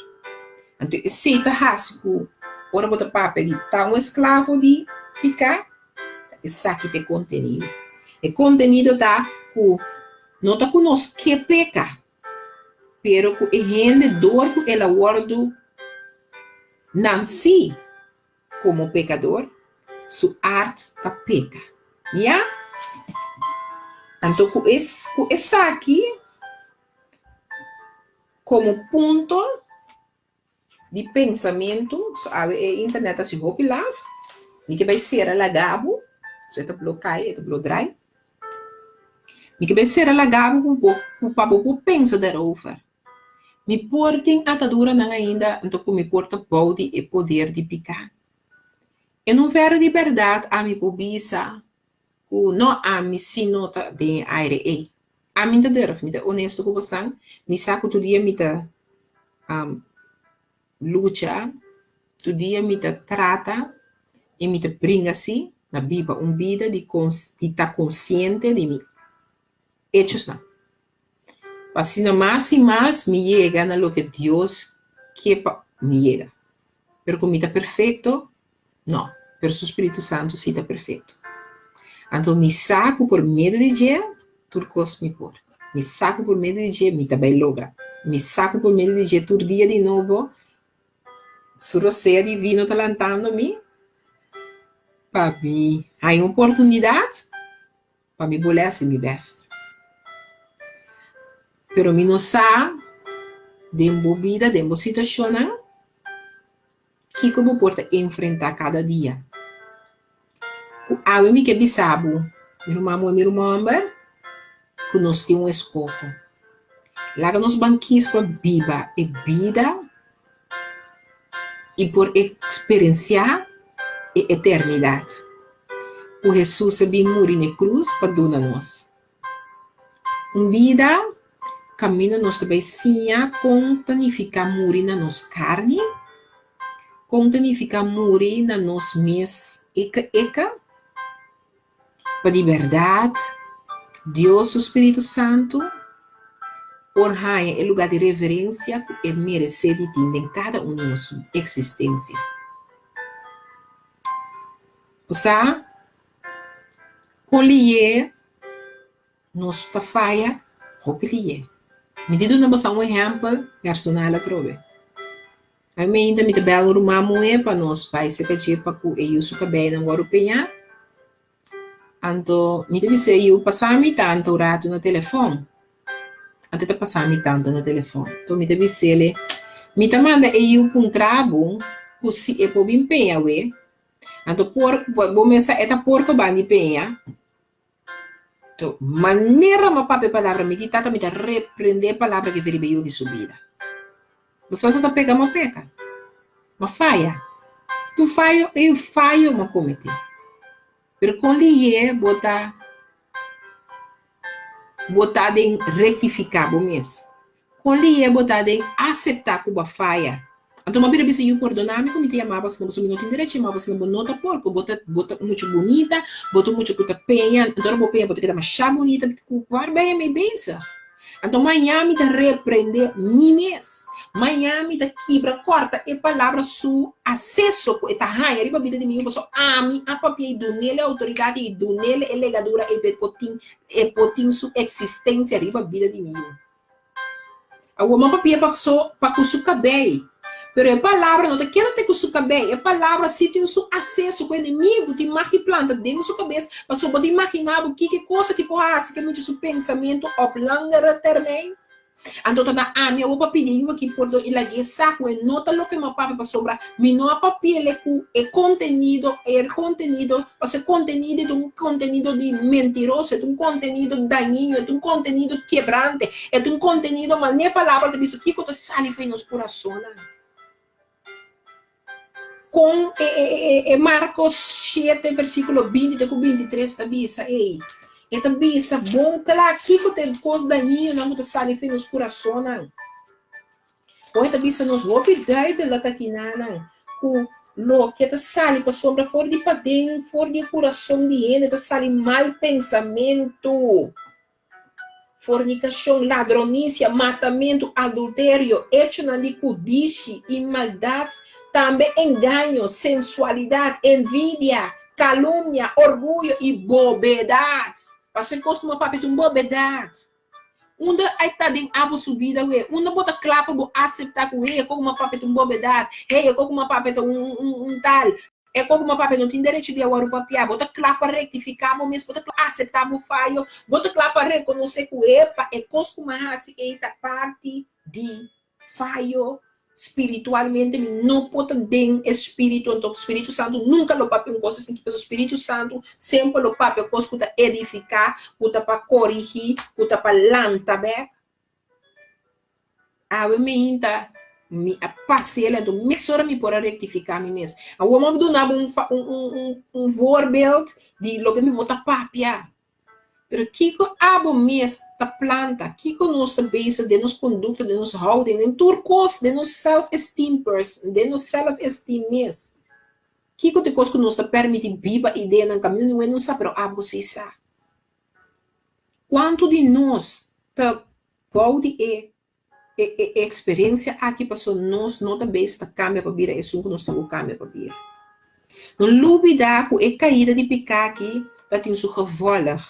Anto esei ta hasi ku ora bo ta papia di ta un esklavo di piká, esaki ta e kontenido. E kontenido ta ku no ta ku nos ke peka, Pero ku e hende dor ku el a wòrdu nansí komo pekador, su art ta peka. Ya? Anto ku es ku esaki komo punto di pensamentu, so awe e internet ta hasi hopi laf, mi ke bai sera laga bo, so e ta blo kai, e ta blo drai. Mi ke bai sera laga bo ku bo ku pa bo por pensa daarover. Mi por tin ataduranan ainda anto ku mi por ta bou di e poder di piká. En un vero di bèrdat ami por bisa ku no ami si no ta den e aire ei. Ami ta durf, mi ta onesto ku bosan, mi sa ku tur dia mi ta lucha, tur dia mi ta trata i mi ta bringa si. Na biba un bida di di ta konsiente di mi echosnan. Pa asina mas i mas mi yega na loke Dios ke pa mi yega. Pero ku mi ta perfekto? No, pero su spiritu santu sí ta perfekto. Anto mi sa ku por medio di dje tur kos mi por. Mi sa ku por medio di dje mi ta bai logra. Mi sa ku por medio di dje tur dia di nobo su rosea divino ta lantando mi pa mi haña un oportunidat pa mi bolbe hasi mi bèst. Pero mi no sa den bo bida, den bo situashonnan, kiko bo por ta enfrentá kada dia. Ku awe mi ke bisa bo, mi ruman muhé, mi ruman hòmber, ku nos tin un eskoho. Laga nos ban kis pa biba e bida i por eksperensiá e eternidat ku Hesus a bin muri na e krus pa duna nos. Un bida kaminda nos ta bai siña kon ta nifiká muri na nos karni, kon ta nifiká muri na nos mes eka eka, pa di bèrdat Dios su spiritu santu por haña e lugá di reverensia ku e meresé di tin den kada un di nos eksistensia. Sa kon lihé nos ta faya? Hopi lihé. Mi ta duna boso un ehèmpel personal atrobe. Ami ainda mi ta bel un ruman muhé pa nos bai serka dje pa ku e yu su kabeinan wòrdu peñá. Anto mi ta bisa e yu pasa mi tanta un ratu na telefòn. Anto e ta pasa mi tanta na telefòn. Anto mi ta bis'el, mi ta manda e yu puntra bo ku si e por bin peña awe. Anto por bo mester sa e ta porko bandi peña. To manera mi a papia e palabra mi di tata mi ta reprende e palabra ke riba yu di su bida. Bo sa sa ta peka mi a peka. Mi a faya. Tur fayo e fayo mi a komete. Pero kon lihé bo ta bo ta den rektifiká bo mes? Kon lihé bo ta den aseptá ku bo a faya? Anto mi a bira bisa, Yu, pordona mi ku mi ta yama bo asina, pasobra mi no tin derecho yama bo asina. Bo no ta porko, bo ta bo ta mucha bunita, bo ta mucha ku ta peña, anto ora bo peña bo ta keda masha bunita, ku kuar baya mi bezig? Anto maña mi ta reprende mi mes, maña mi ta kibra kòrta e palabra su aseso ku e ta haña riba bida di mi yu, pasobra ami a papia i dun'el e outoridat i dun'el e legadura ei pa e por tin e por tin su eksistensia riba bida di mi yu. Awor mi a papia pa so pa ku su kabei, pero e palabra no ta keda te ku su kabei, e palabra si tin su aseso ku enemigu tin mag di planta den su kabes, pasobra bo ta imaginá bo kiko e kosa ki por hasi ku e mucha su pensamentu op langere termijn. Anto ta na ami awor pa pidi yu aki pordon i lag'é sa ku e no ta loke mi a papia pasobra mi no a papi'el ku e kontenido, e kontenido, pasobra e kontenido ta un kontenido di mentiroso, e ta un kontenido dañino, e ta un kontenido kebrante, e ta un kontenido manera e palabra ta bisa kiko ta sali for di nos kurasonnan. Kon e e e e Markos shete versíkulo binti te ku bintitres ta bisa ei? E ta bisa bon kla kiko ta e kos dañinonan ku ta sali for di nos kurasonnan. Kon e ta bisa nos hopi duidelijk akinanan ku loke ta sali pasobra for di paden, for di e kurason di hende ta sali mal pensamentu, fornikashon, ladronisia, matamentu, adulterio, echonan di kudishi i maldat, tambe engaño, sensualidat, envidia, kalumnia, orguyo i bobedat. Pasobra e kos ku mi a papia ta un bobedat. Unda a ta den abo su bida we? Unda bo ta kla pa bo aseptá ku hey, e koko mi a papia ta un bobedat, hey, e koko mi a papia ta un un un tal, e koko mi a papia no tin derecho di a wòrdu papiá. Bo ta kla pa rektifiká bo mes, bo ta kla pa aseptá bo fayo, bo ta kla pa rekonosé ku epa, e kos ku mi a hasi ei ta parti di fayo spiritualmente, mi no por ta den e spiritu, anto Spiritu Santu nunka lo papia un kos asin, pasobra Spiritu Santu semper lo papia kos ku ta edifiká, ku ta pa korigí, ku ta pa lanta bèk. Awe mi ta, mi a pasa el, anto mesora mi por a rektifiká mi mes. Awor mi a duna bo un un un voorbeeld di loke mi bo ta papia. Pero kiko abo mes ta planta? Kiko nos ta basa den nos kondukta, den nos houding, den tur kos, den nos self-esteem person, den nos self-esteem mes? Kiko ta e kos ku nos ta permití biba i den nan kaminda niun hende no sa, pero abo sí sa. Kuantu di nos ta bou di e e eksperensia aki pasobra nos no ta bezig ta kambia pa bira esun ku nos tin ku kambia pa bira? No lubidá ku e kaida di piká aki ta tin su gevolg.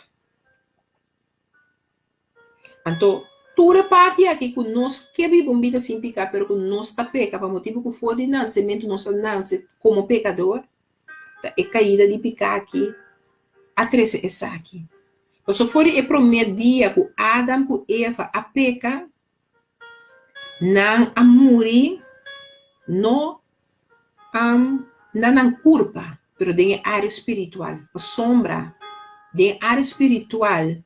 Anto, tur e parti aki ku nos ke biba un bida sin piká pero ku nos ta peka pa motibu ku for di nansementu nos a nanse komo pekador, ta e kaida di piká aki a trese esaki. Pasobra for di e promé dia ku Adam ku Eva a peka, nan a muri no na nan kurpa, pero den e área spiritual. Pasobra den e área spiritual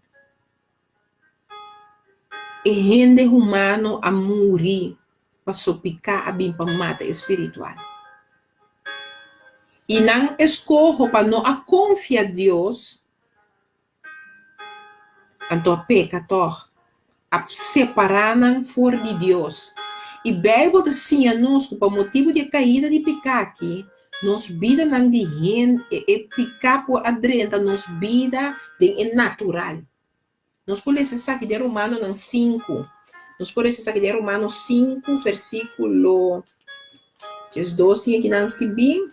e hende humano a muri paso piká a bin pa mata e spiritual. I nan eskoho pa no a konfia Dios, Anto a peka tòg, a separá nan for di Dios. I Beibel ta siña nos ku pa motibu di e kaida di piká akí, nos bidanan di hende, e piká por a drenta nos bida den e natural. Nos por lesa esaki den Romanonan sinku. Nos por lesa esaki den Romano sinku, versíkulo 12 tin akinan skibí.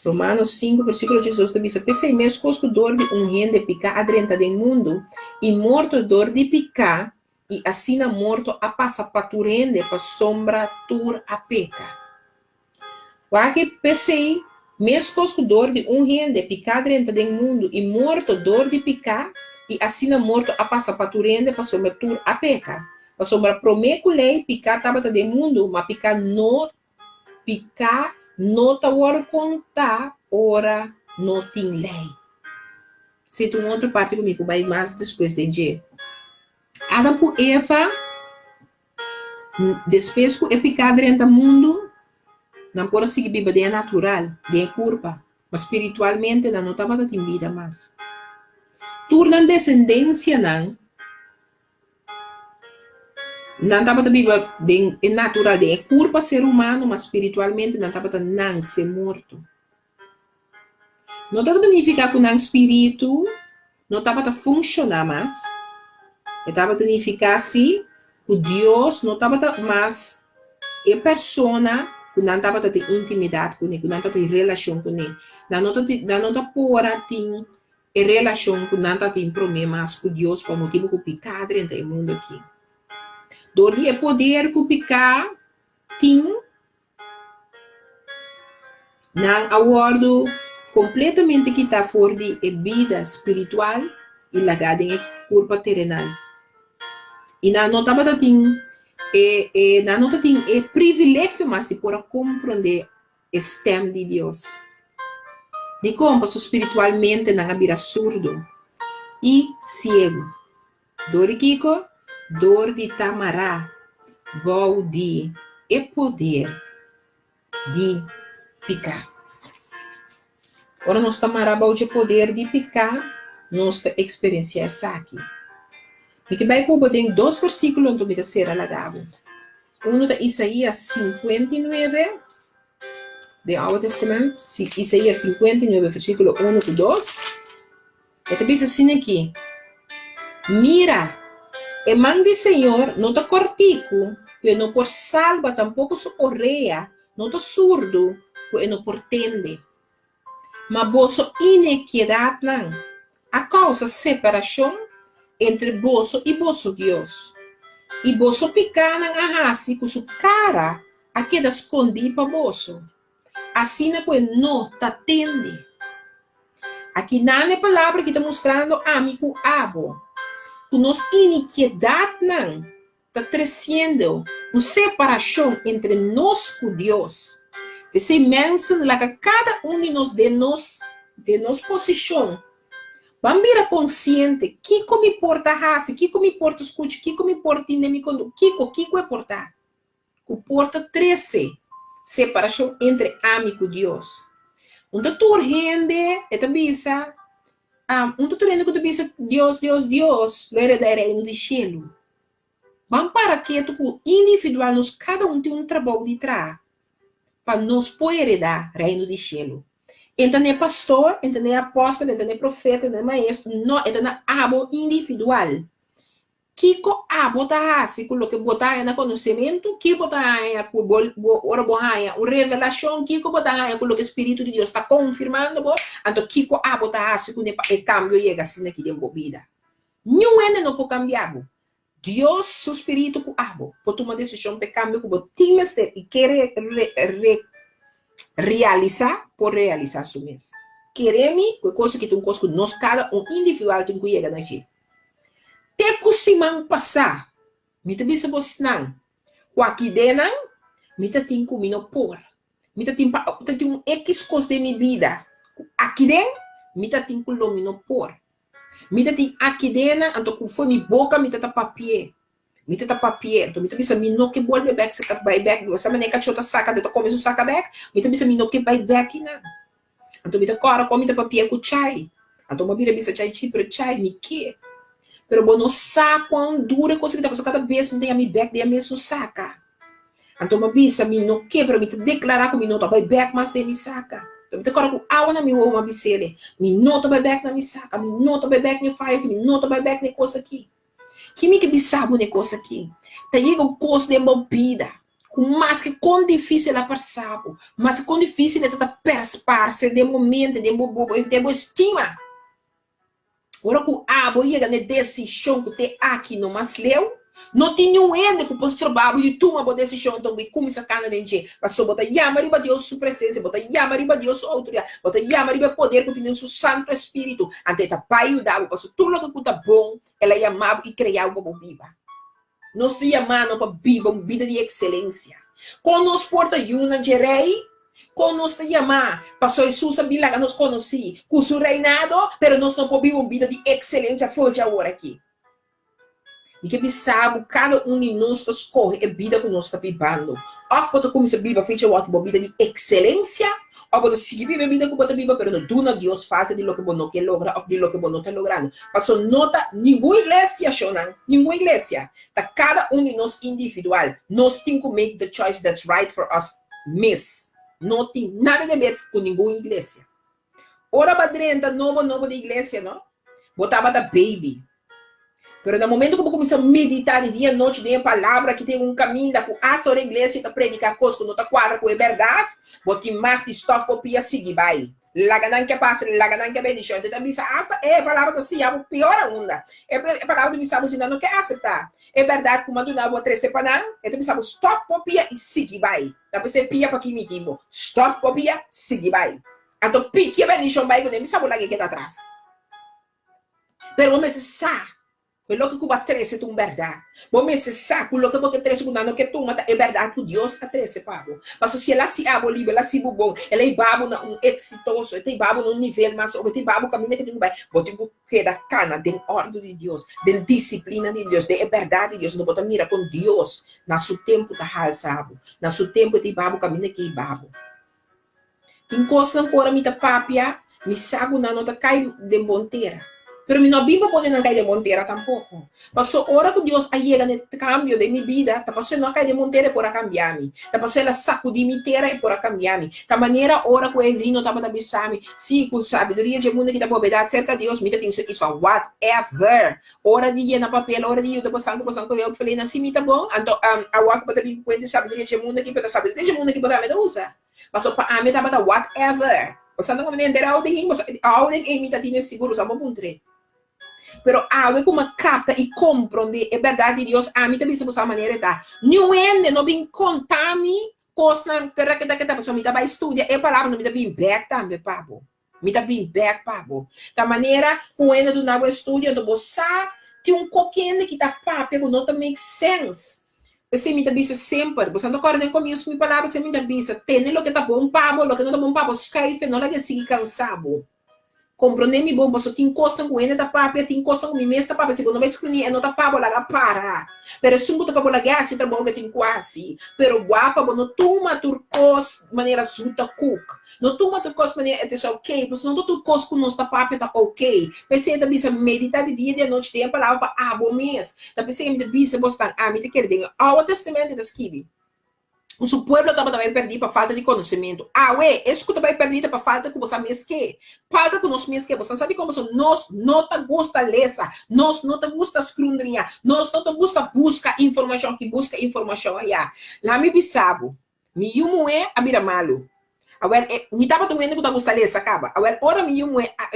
Romanos sinku, versíkulo 12 ta bisa, P'esei, meskos ku dor di un hende piká a drenta den mundu, i morto dor di piká, i asina morto a pasa pa tur hende, pasobra tur a peka. Wak-e, p'esei, meskos ku dor di un hende piká drenta den mundu, i morto dor di piká, i asina morto a pasa pa tur hende, pasobra tur a peka. Pasobra promé ku lei, piká tabata den mundu, ma piká no Piká no ta wòrdu kontá ora no tin lei. Si ta un otro parti ku mi por bai mas despues den dje. Adam ku Eva, despues ku e piká drenta mundu, nan por a sigui biba den e natural, den e kurpa, ma spiritualmente nan no tabata tin bida mas. Tur nan desendensianan Nan tabata biba den e natural, den e kurpa ser humano, ma spiritualmente nan tabata nanse morto. No tabata nifiká ku nan spiritu no tabata funshoná mas, e tabata nifiká sí ku Dios no tabata mas e persona ku nan tabata tin intimidat kuné, ku nan tabata tin relashon kuné. Nan no ta nan no ta por a tin E relashon ku nan tatin promé mas ku Dios pa motibu ku piká a drenta e mundu akí. Dor di e poder ku piká tin, nan a wòrdu kompletamente kitá for di e bida spiritual i lagá den e kurpa terenal. I nan no tabata tin e e nan no tatin e privilegio mas di por a komprondé e stem di Dios. Dikon? Pasobra spiritualmente nan a bira surdu i siegu. Dor di kiko? Dor di ta mará bou di e poder di piká. Ora nos ta mará bou dje poder di piká, nos ta eksperensiá esaki. Mi ke bai ku bo den dos versíkulo, anto mi ta sera laga bo. Unu ta Isaías 59, den Oude Testament, sí, Isaías 59, versíkulo 1 ku 2. E ta bisa asina aki, Mira, e man di Señor no ta kòrtiku ku e no por salba, tampoko su orea no ta surdu ku e no por tende. Ma boso inekidatnan a kousa separashon entre boso i boso Dios, i boso pikánan a hasi ku su kara a keda skondí pa boso, asina ku e no ta tende. Akinan e palabra aki ta mustrando ami ku abo, ku nos inikiedatnan ta tresiendo un separashon entre nos ku Dios. P'esei mensen laga kada un di nos den nos den nos posishon ban bira konsiente kiko mi por ta hasi, kiko mi por ta skucha, kiko mi por tin den mi kondu, kiko, kiko e por ta ku por ta trese separashon entre ami ku Dios. Un ta tur hende e ta bisa, un ta tur hende ku ta bisa Dios, Dios, Dios lo hereda e reino di shelu. Ban para ketu ku individual nos kada un tin un trabou di traha. Pa nos por heredá Reino di Shelu. E ta n'e pastor, e ta n'e apòstel, e ta n'e profeta, e ta n'e maestro, no, e ta na abo individual. Kiko abo ta hasi ku loke bo ta haña na konosementu? Kiko bo ta haña ku bo bo ora bo haña un revelashon? Kiko bo ta haña ku loke spiritu di Dios ta konfirmando bo? Anto kiko abo ta hasi kuné pa e kambio yega asina aki den bo bida? Niun hende no por kambia bo. Dios su spiritu ku abo por tuma desishon pa e kambio ku bo tin mester i ke re re re realisá por realisá su mes. Kere mi ku e kos aki ta un kos ku nos kada un individual tin ku yega na dje. Te ku siman pasá, mi ta bisa bosnan ku aki denan mi ta tin ku mi no por. Mi ta tin pa ta tin un ekis kos den mi bida ku aki den mi ta tin ku lo mi no por. Mi ta tin aki denan anto ku for mi boka mi ta ta papi'é. Mi ta ta papi'é. Anto mi ta bisa mi no ke bolbe bèk si ta bai bèk. Bo sa manera kachó ta saka anto ta kome su saka bèk? Mi ta bisa mi no ke bai bèk einan. Anto mi ta kòrda kon mi ta papia ku Chai. Anto mi a bira bisa Chai, Chi, pero Chai, mi ke. Pero bo no sa kuan duru e kos aki ta pasobra kada bes mi ta yama mi bèk den e mesun saka. Anto mi a bisa mi no ke, pero mi ta deklará ku mi no ta bai bèk mas den mi saka. Anto mi ta kòrda ku awa na mi wowo mi a bis'el, Mi no ta bai bèk na mi saka, mi no ta bai bèk na e fayo aki, mi no ta bai bèk na e kos aki. Ki mi ke bisa bo na e kos aki? Ta yega un kos den bo bida ku maske kon difísil a parsa bo, maske kon difísil e ta ta persparse den bo mente, den bo bo den bo estima. Ora ku abo yega na e desishon ku te aki no mas leu, no tin niun hende ku por stroba bo di tuma bo desishon anto bo kuminsá kana den dje. Pasobra bo ta yama riba Dios su presensia, bo ta yama riba Dios su outoridat, bo ta yama riba e poder ku tin den su Santu Espíritu, anto e ta bai yuda bo. Pasobra tur loke ku ta bon, El a yama bo i krea bo pa bo biba. Nos ta yamá no pa biba un bida di ekselensia. Kon nos por ta yunan dje Rei? Kon nos ta yamá? Pasobra Hesus a bin laga nos konosí ku su reinado, pero nos no por biba un bida di ekselensia for dje awor aki. Mi ke bisa bo, kada un di nos ta skohe e bida ku nos ta bibando. Òf bo ta kuminsá biba fecha awor ki bo bida di ekselensia, òf bo ta sigui biba e bida ku bo ta biba pero no duna Dios falta di loke bo no ke logra òf di loke bo no ta logrando. Pasobra no ta ningun iglesia, shownan, ningun iglesia. Ta kada un di nos individual. Nos tin ku make the choice that's right for us mes. No tin nada di ber ku ningun iglesia. Ora bo a drenta nobo nobo di iglesia no, bo tabata baby. Pero na momento ku bo kuminsá meditá di dia anochi den e palabra ki tin un kaminda ku asta ora iglesia ta prediká kos ku no ta kuadra ku e bèrdat, bo tin mag di stòf bo pia sigui bai. Laga nan ke pasa, laga nan ke bendishon. Te ta bisa asta e palabra ta siña bo pior aunda. E palabra ta bisa bo si nan no ke aseptá e bèrdat ku mi a duna bo a trese pa nan, e ta bisa bo stòf bo pia i sigui bai. Ta p'esei pia pa ki mi tin bo. Stòf bo pia, sigui bai. Anto piki e bendishon bai kuné, bisa bo laga e keda atras. Pero bo mester sa ku e loke ku bo a trese ta un bèrdat. Bo mester sa ku loke bo ke trese ku nan no ke tuma ta e bèrdat ku Dios a trese pa bo. Pasobra si el a hasi abo liber, el a hasi bo bon, el a hiba bo na un eksitoso, e ta hiba bo na un nivel mas hopi, e ta hiba bo kaminda ke tin ku bai, bo tin ku keda kana den òrdu di Dios, den disiplina di Dios, den e bèrdat di Dios. Anto bo ta mira kon Dios na su tempu ta halsa bo, na su tempu e ta hiba bo kaminda ke hiba bo. Tin kosnan ku ora mi ta papia, mi sa ku nan no ta kai den bon tera. Pero mi no a bin pa pone nan kai den bon tera tampoko. Pasobra ora ku Dios a yega na e kambio den mi bida, ta pasobra e no a kai den bon tera e por a kambia mi. Ta pasobra el a sakudí mi tera e por a kambia mi. Ta manera ora ku e rino tabata bisa mi, Sí, ku sabiduria dje mundu ki ta bobedat serka Dios, mi ta tin su isfa. Whatever! Ora di yena papel, ora di yuda bosan ku bosan ku hulpverlener, si mi ta bon, anto awor ku bo ta bin ku kuenta e sabiduria dje mundu aki, pero ta sabiduria dje mundu aki bo tambe ta usa. Pasobra pa ami tabata whatever. Bosan ta komo henter houding ei, bosan houding ei mi ta tine sigur, bosan por puntr'é. Pero awe ku mi a kapta i komprondé e bèrdat di Dios, ami ta bisa bosan manera e ta. Niun hende no bin konta mi kosnan teraketèketè, pasobra mi ta bai studia e palabra, anto mi ta bin bèk tambe pa bo. Mi ta bin bek pa bo. Ta manera ku hende duna bo estudio, anto bo sa tin un kokende ki ta papia ku no ta make sense. P'esei mi ta bisa semper, bo sa no kòrda den komienso ku mi palabra, semper mi ta bisa, tene loke ta bon pa bo, loke no ta bon pa bo, skuif e, no laga e sigui kansa bo. Komprondé mi bon, pasobra tin kosnan ku hende ta papia, tin kosnan ku mi mes ta papia, si bo no bai skruní e no ta pa bo, laga para. Pero esun ku ta pa bo laga hasi trabou ke tin ku hasi. Pero wak pa bo no tuma tur kos manera zuta kuk. No tuma tur kos manera it is ok, pasobra no ta tur kos ku nos ta papia ta ok. P'esei e ta bisa medita di dia i di anochi den e palabra pa abo mes. Ta p'esei mi ta bisa bosnan, ami ta kere den e Oude Testament e ta skibi. Ku su pueblo tabata bai pèrdí pa falta di konosementu. Awe, es ku ta bai pèrdí ta pa falta ku boso mes ke. Falta ku nos mes ke. Boso sa dikon pasobra nos no ta gusta lesa, nos no ta gusta skrundriñá, nos no ta gusta buska informashon aki, buska informashon ayá. Laha mi bisa bo, mi yu muhé a bira malu. Awel, e, mi tabata un hende ku ta gusta lesa kaba. Awel, ora mi yu muhé a,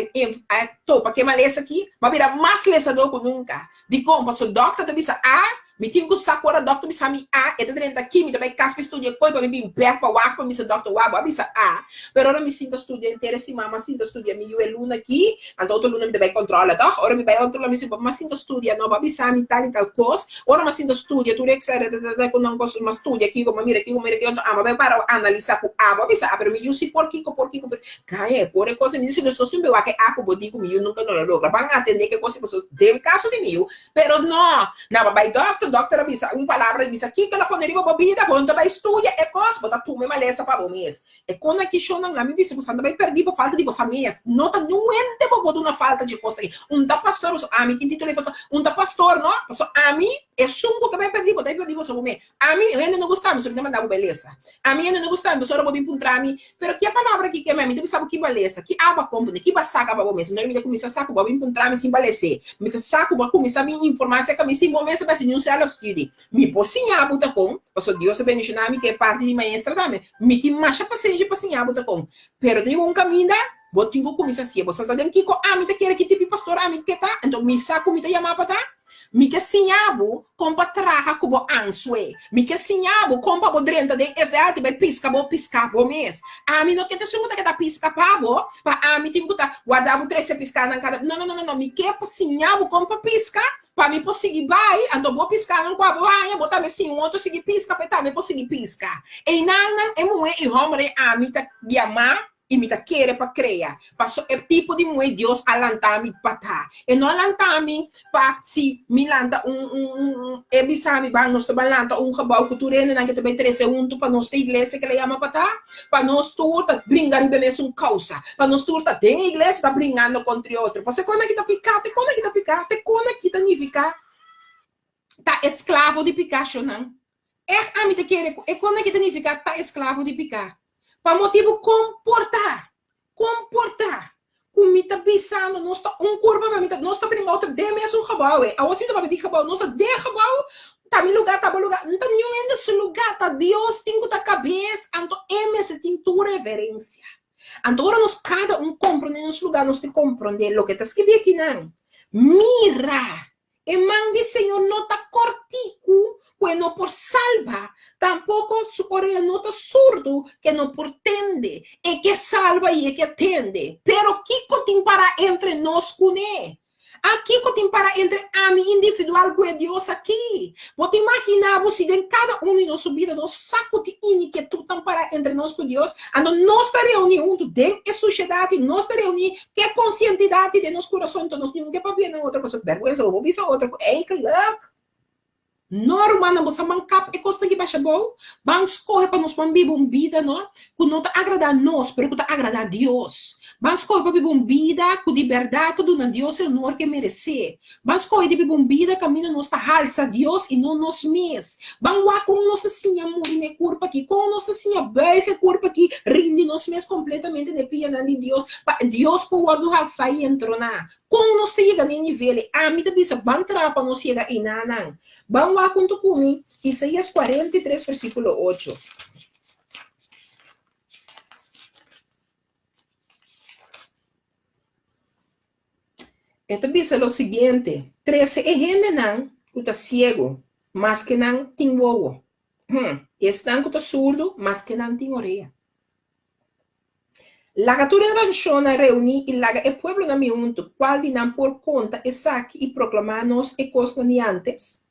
a topa ke malesa aki, mi a bira mas lesadó ku nunka. Dikon? Pasobra dòkter ta bisa A, mi tin ku sa ku ora dòkter bisa mi A, e ta drenta aki, mi ta bai kas pa studia koi pa mi bin bèk pa wak pa mi bisa dòkter wak bo a bisa A. Pero ora mi sinta studia henter e siman, mi a sinta studia mi yu e luna aki, anto otro luna mi ta bai kòntròla tòg. Ora mi bai otro luna mi bisa bo a sinta studia no, bo a bisa mi tal i tal kos. Ora mi a sinta studia tur e ku nan kos, mi a studia kiko, mi a mira kiko, mi a mira kiko, anto amo a bai para analisá ku A bo a bisa A, pero mi yu si por kiko, por kiko, por. Gaña e por e kos mi di si nos tin wak e a ku bo di ku mi yu nunka no lo logra ban atende ke kos pasobra den kaso di mi yu pero no nan a bai dòkter dòkter a bisa un palabra di bisa kiko lo pone riba bo bida bo no ta bai studia e kos bo ta tuma e malesa pa bo mes e kon aki shonnan nan mi bisa bo sa bai pèrdí bo falta di bo sa mes no ta niun hende bo por duna falta dje kos aki un ta pastor pasobra ami tin titulo di pastor un ta pastor no pasobra ami esun ku ta bai pèrdí bo ta bai pèrdí bo sa bo mes Ami, hende no gusta mi, so mi ta manda bo belesa. Ami, hende no gusta mi, pasobra bo bin puntra mi, pero ki e palabra aki ke mi? Mi ta bisa bo ki balesa, ki aba kompone, ki ba saka pa bo mes. Enton mi ta kuminsá sa ku bo a bin puntra mi sin bales'é. Mi ta sa ku bo a kuminsá bin informá aserka mi sin bo mes a bai hasi niun sèlfstudie. Mi por siña bo ta kon, pasobra Dios a bendishoná mi ku e parti di maestra tambe. Mi tin masha pasenshi pa siña bo ta kon. Pero tin un kaminda bo tin ku kuminsá hasié. Bo sa sa den kiko ami ta kere, ki tipo di pastor ami ke ta? Enton mi sa ku mi ta yamá pa ta. Mi ke siña bo kon pa traha ku bo ansue. Mi ke siña bo kon pa bo drenta den e vèlt i bai piska bo piská bo mes. Ami no ke ta esun ku ta keda piska pa bo, pa ami tin ku ta warda bo trese piskánan kada. No, no, no, no, no. Mi ke pa siña bo kon pa piska, pa mi por sigui bai, anto bo piskánan ku abo haña, bo tambe siña un otro sigui piska pa e tambe por sigui piska. Einannan e muhé i hòmber ei ami ta yamá I mi ta kere pa krea. Paso e tipo di muhé Dios a lanta mi pa ta. E no a lanta mi pa si mi lanta un un un un e bisa mi ban nos ta ban lanta un gebou ku tur hendenan ke ta bai trese huntu pa nos ta iglesia ke la yama pa ta. Pa nos tur ta bringa riba e mesun kousa. Pa nos tur ta den e iglesia ta bringando kontra e otro. Paso e kos aki ta piká, te kos aki ta piká, te kos aki ta nifiká ta esklavo di piká shonnan. Ègt ami ta kere ku e kos aki ta nifiká ta esklavo di piká. Pa motibu komportá, komportá, ku mi ta bisando nos ta un kurpa, pero mi ta, nos ta bringa otro den mesun gebou e. Awor si ta papia di gebou, nos ta den gebou, ta mi lugá, ta bo lugá. No ta niun hende su lugá, ta Dios tin ku ta kabes, anto e mester tin tur reverensia. Anto ora nos kada un komprondé nos lugá, nos tin komprondé loke ta skibí akinan. Mira! E man di Señor no ta kortiku ku e no por salba, tampoko su orea no ta surdu ku e no por tende. E ke salba i e ke tende. Pero kiko tin pará entre nos kuné? A Kiko tin pará entre ami individual ku e Dios akí? Bo ta imaginá bo si den kada un di nos su bida nos sa ku tin iniketutnan pará entre nos ku Dios? Anto nos ta reuní huntu den e sushedat i nos ta reuní Ke konsientidat di den nos kurason ta nos niun ke papia na otro pasobra bèrgwensa bo por bisa otro ku eigelik no rumannan bo sa ban kap e kosnan ki basha bou ban skohe pa nos ban biba un bida no ku no ta agradá nos pero ku ta agradá Dios ban skohe pa biba un bida ku di bèrdat ta duna Dios e honor ke meresé Ban skohe di biba un bida kaminda nos ta halsa Dios i no nos mes. Ban wak kon nos ta siña muri na e kurpa aki, kon nos ta siña buig e kurpa aki, rindi nos mes kompletamente na e pianan di Dios pa Dios por wòrdu halsá i entroná. Kon nos ta yega na e nivel ei? Ami ta bisa, ban traha pa nos yega einanan. Ban wak huntu ku mi Isaías 43 versíkulo 8. E ta bisa lo siguiente, Trese e hendenan ku ta siegu, maske nan tin wowo, i esnan ku ta surdu, maske nan tin orea. Laga tur e nashonnan reuní i laga e pueblonan mi huntu, kual di nan por konta esaki i proklamá nos e kosnan di ántes?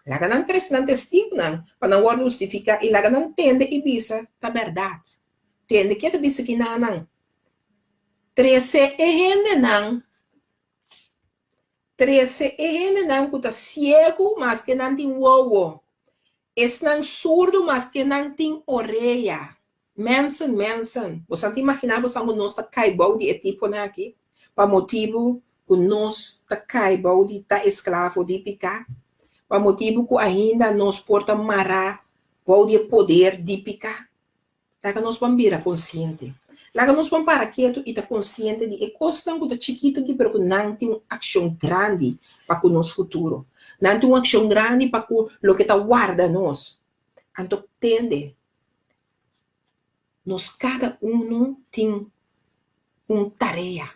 Laga nan trese nan testigunan pa nan wòrdu hustifiká i laga nan tende i bisa, Ta bèrdat. Tende ke ta bisa kinanan. Trese e hendenan, trese e hendenan ku ta siegu maske nan tin wowo, esnan surdu maske nan tin orea. Mensen, mensen, boso ta imaginá boso ku nos ta kai bou di e tiponan aki pa motibu ku nos ta kai bou di ta esklavo di piká? Pa motibu ku ainda nos por ta mará. Bou di e poder di piká. Laga nos ban bira konsiente. Laga nos ban para ketu i ta konsiente di e kosnan ku ta chikitu aki pero ku nan tin un akshon grandi pa ku nos futuro. Nan tin un akshon grandi pa ku loke ta warda nos. Anto tende, nos kada unu tin un tarea.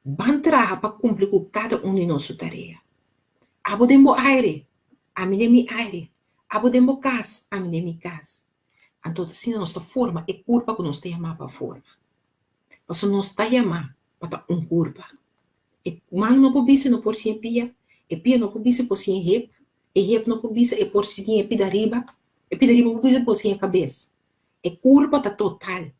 Ban traha pa kumpli ku kada un di nos su tarea. Abo den bo aire, ami den mi aire. Abo den bo kas, ami den mi kas. Anto asina nos ta forma e kurpa ku nos ta yamá pa forma. Pasobra nos ta yamá pa ta un kurpa. E man no por bisa no por sin e pia, e pia no por bisa por sin e hep, e hep no por bisa e por sin e pida riba, e pida riba no por bisa por sin e kabes. E kurpa ta total.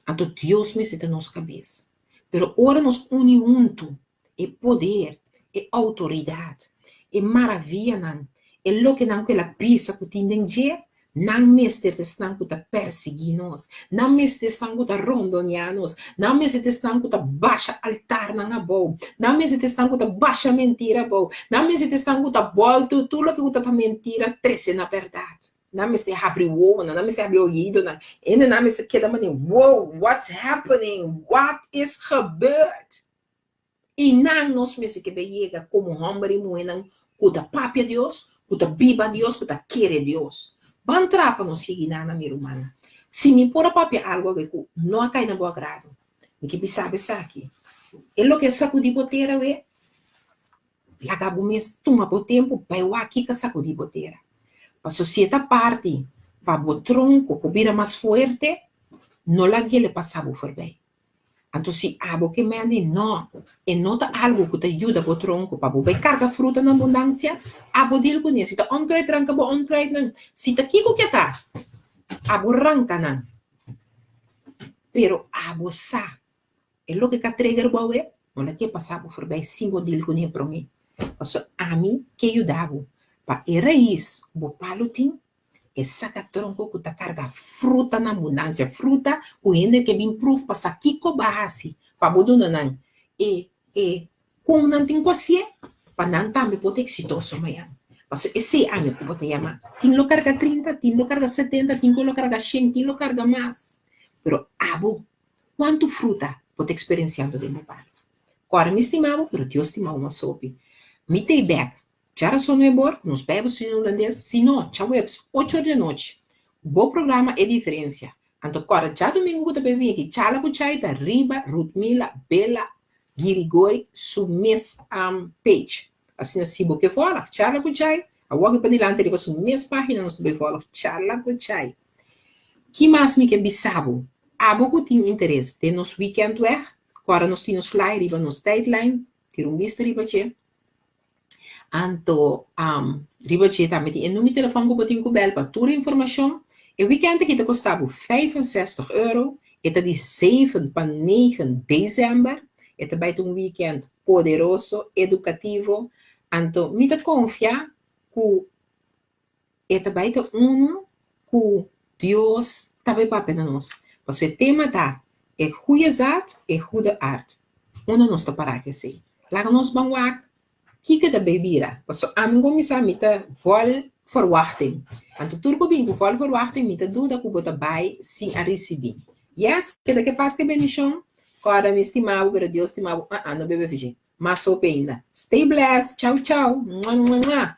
Anto Dios mester ta nos kabes. Pero ora nos uni huntu, e poder, e outoridat, e maravianan, e lokenan ku el a bisa ku tin den dje, nan mester ta esnan ku ta persiguí nos, nan mester ta esnan ku ta rondoneá nos, nan mester ta esnan ku ta basha altarnan abou, nan mester ta esnan ku ta basha mentira abou, nan mester ta esnan ku ta bòltu tur loke ku ta ta mentira trese na bèrdat. Nan mester habri wowonan, nan mester habri oidonan, hendenan mester keda manera, wow, what's happening? Wat is gebeurd? I nan nos mester ke bay yega komo hòmber i muhénan ku ta papia Dios, ku ta biba Dios, ku ta kere Dios. Ban traha pa nos yega i nan, mi rumannan. Si mi por a papia algu awe ku no a kai na bo agrado, mi ke bisa bo esaki, e loke a sakudí bo tera awe, Laga bo mes tuma bo tempu bai wak kiko a sakudí bo tera. Paso si e ta parti pa bo tronko por bira mas fuerte, no lag'el e pasa bo forbei. Anto si abo ke mendi no, e no ta algu ku ta yuda bo tronko pa bo bai karga fruta na abundansia, abo deal kuné. Si ta onkruid, ranka bo onkruidnan. Si ta kiko ke ta, abo ranka nan. Pero abo sa E loke ka trigger bo awe, no la ke pasa bo forbij sin bo deal kuné promé. Pasobra ami ke yuda bo pa e rais ku bo palu tin, e saka tronko ku ta karga fruta na abundansia, fruta ku hende ke bin pruf pa sa kiko bo a hasi pa bo duna nan e e kon nan tin ku hasié pa nan tambe por ta eksitoso mañan. Pasobra esei ami ku bo ta yama. Tin lo karga 30, tin lo karga 70, tin ku lo karga shen, tin lo karga mas. Pero abo Kuantu fruta bo ta eksperensiando den bo palu? Kòrda mi stima bo, pero Dios stima bo mas hopi. Mi ta ei bèk. Djarason nuebor, nos Bijbel studio na hulandes, si no, djaweps, ocho or di anochi. Bo programa E Diferensia. Anto kòrda djadumingu ku ta bai bini aki Chala ku Chai ta riba Rutmila Bella Girigori su mes page. Asina si bo ke vòlg Chala ku Chai, awor aki padilanti riba su mes pagina nos ta bai vòlg Chala ku Chai. Ki mas mi ke bisa bo? Abo ku tin interes den nos weekendweg, ku ora nos tin nos flyer riba nos tijdlijn, tira un bista riba dje. Anto riba dje tambe tin e number di telefòn ku bo tin ku bèl pa tur informashon. E weekend aki ta kosta bo 65 euro, e ta di 7 pa 9 desèmber. E ta bai ta un weekend poderoso, edukativo. Anto mi ta konfia ku E ta bai ta unu ku Dios ta bai papia na nos. Pasobra e tema ta, E goeie zaad, e goede aard. Unda nos ta pará ku esei? Laga nos ban wak kiko ta bai bira. Pasobra ami kuminsá mi ta vòl verwachting. Anto tur ku bin ku vòl verwachting mi ta duda ku bo ta bai sin a risibí. Yes, keda ke pas ke bendishon. Kòrda mi stima bo, pero Dios stima bo. Uh-uh, no bebe fishí. Mas hopi ainda. Stay blessed. Chau chau. Mua mua mua.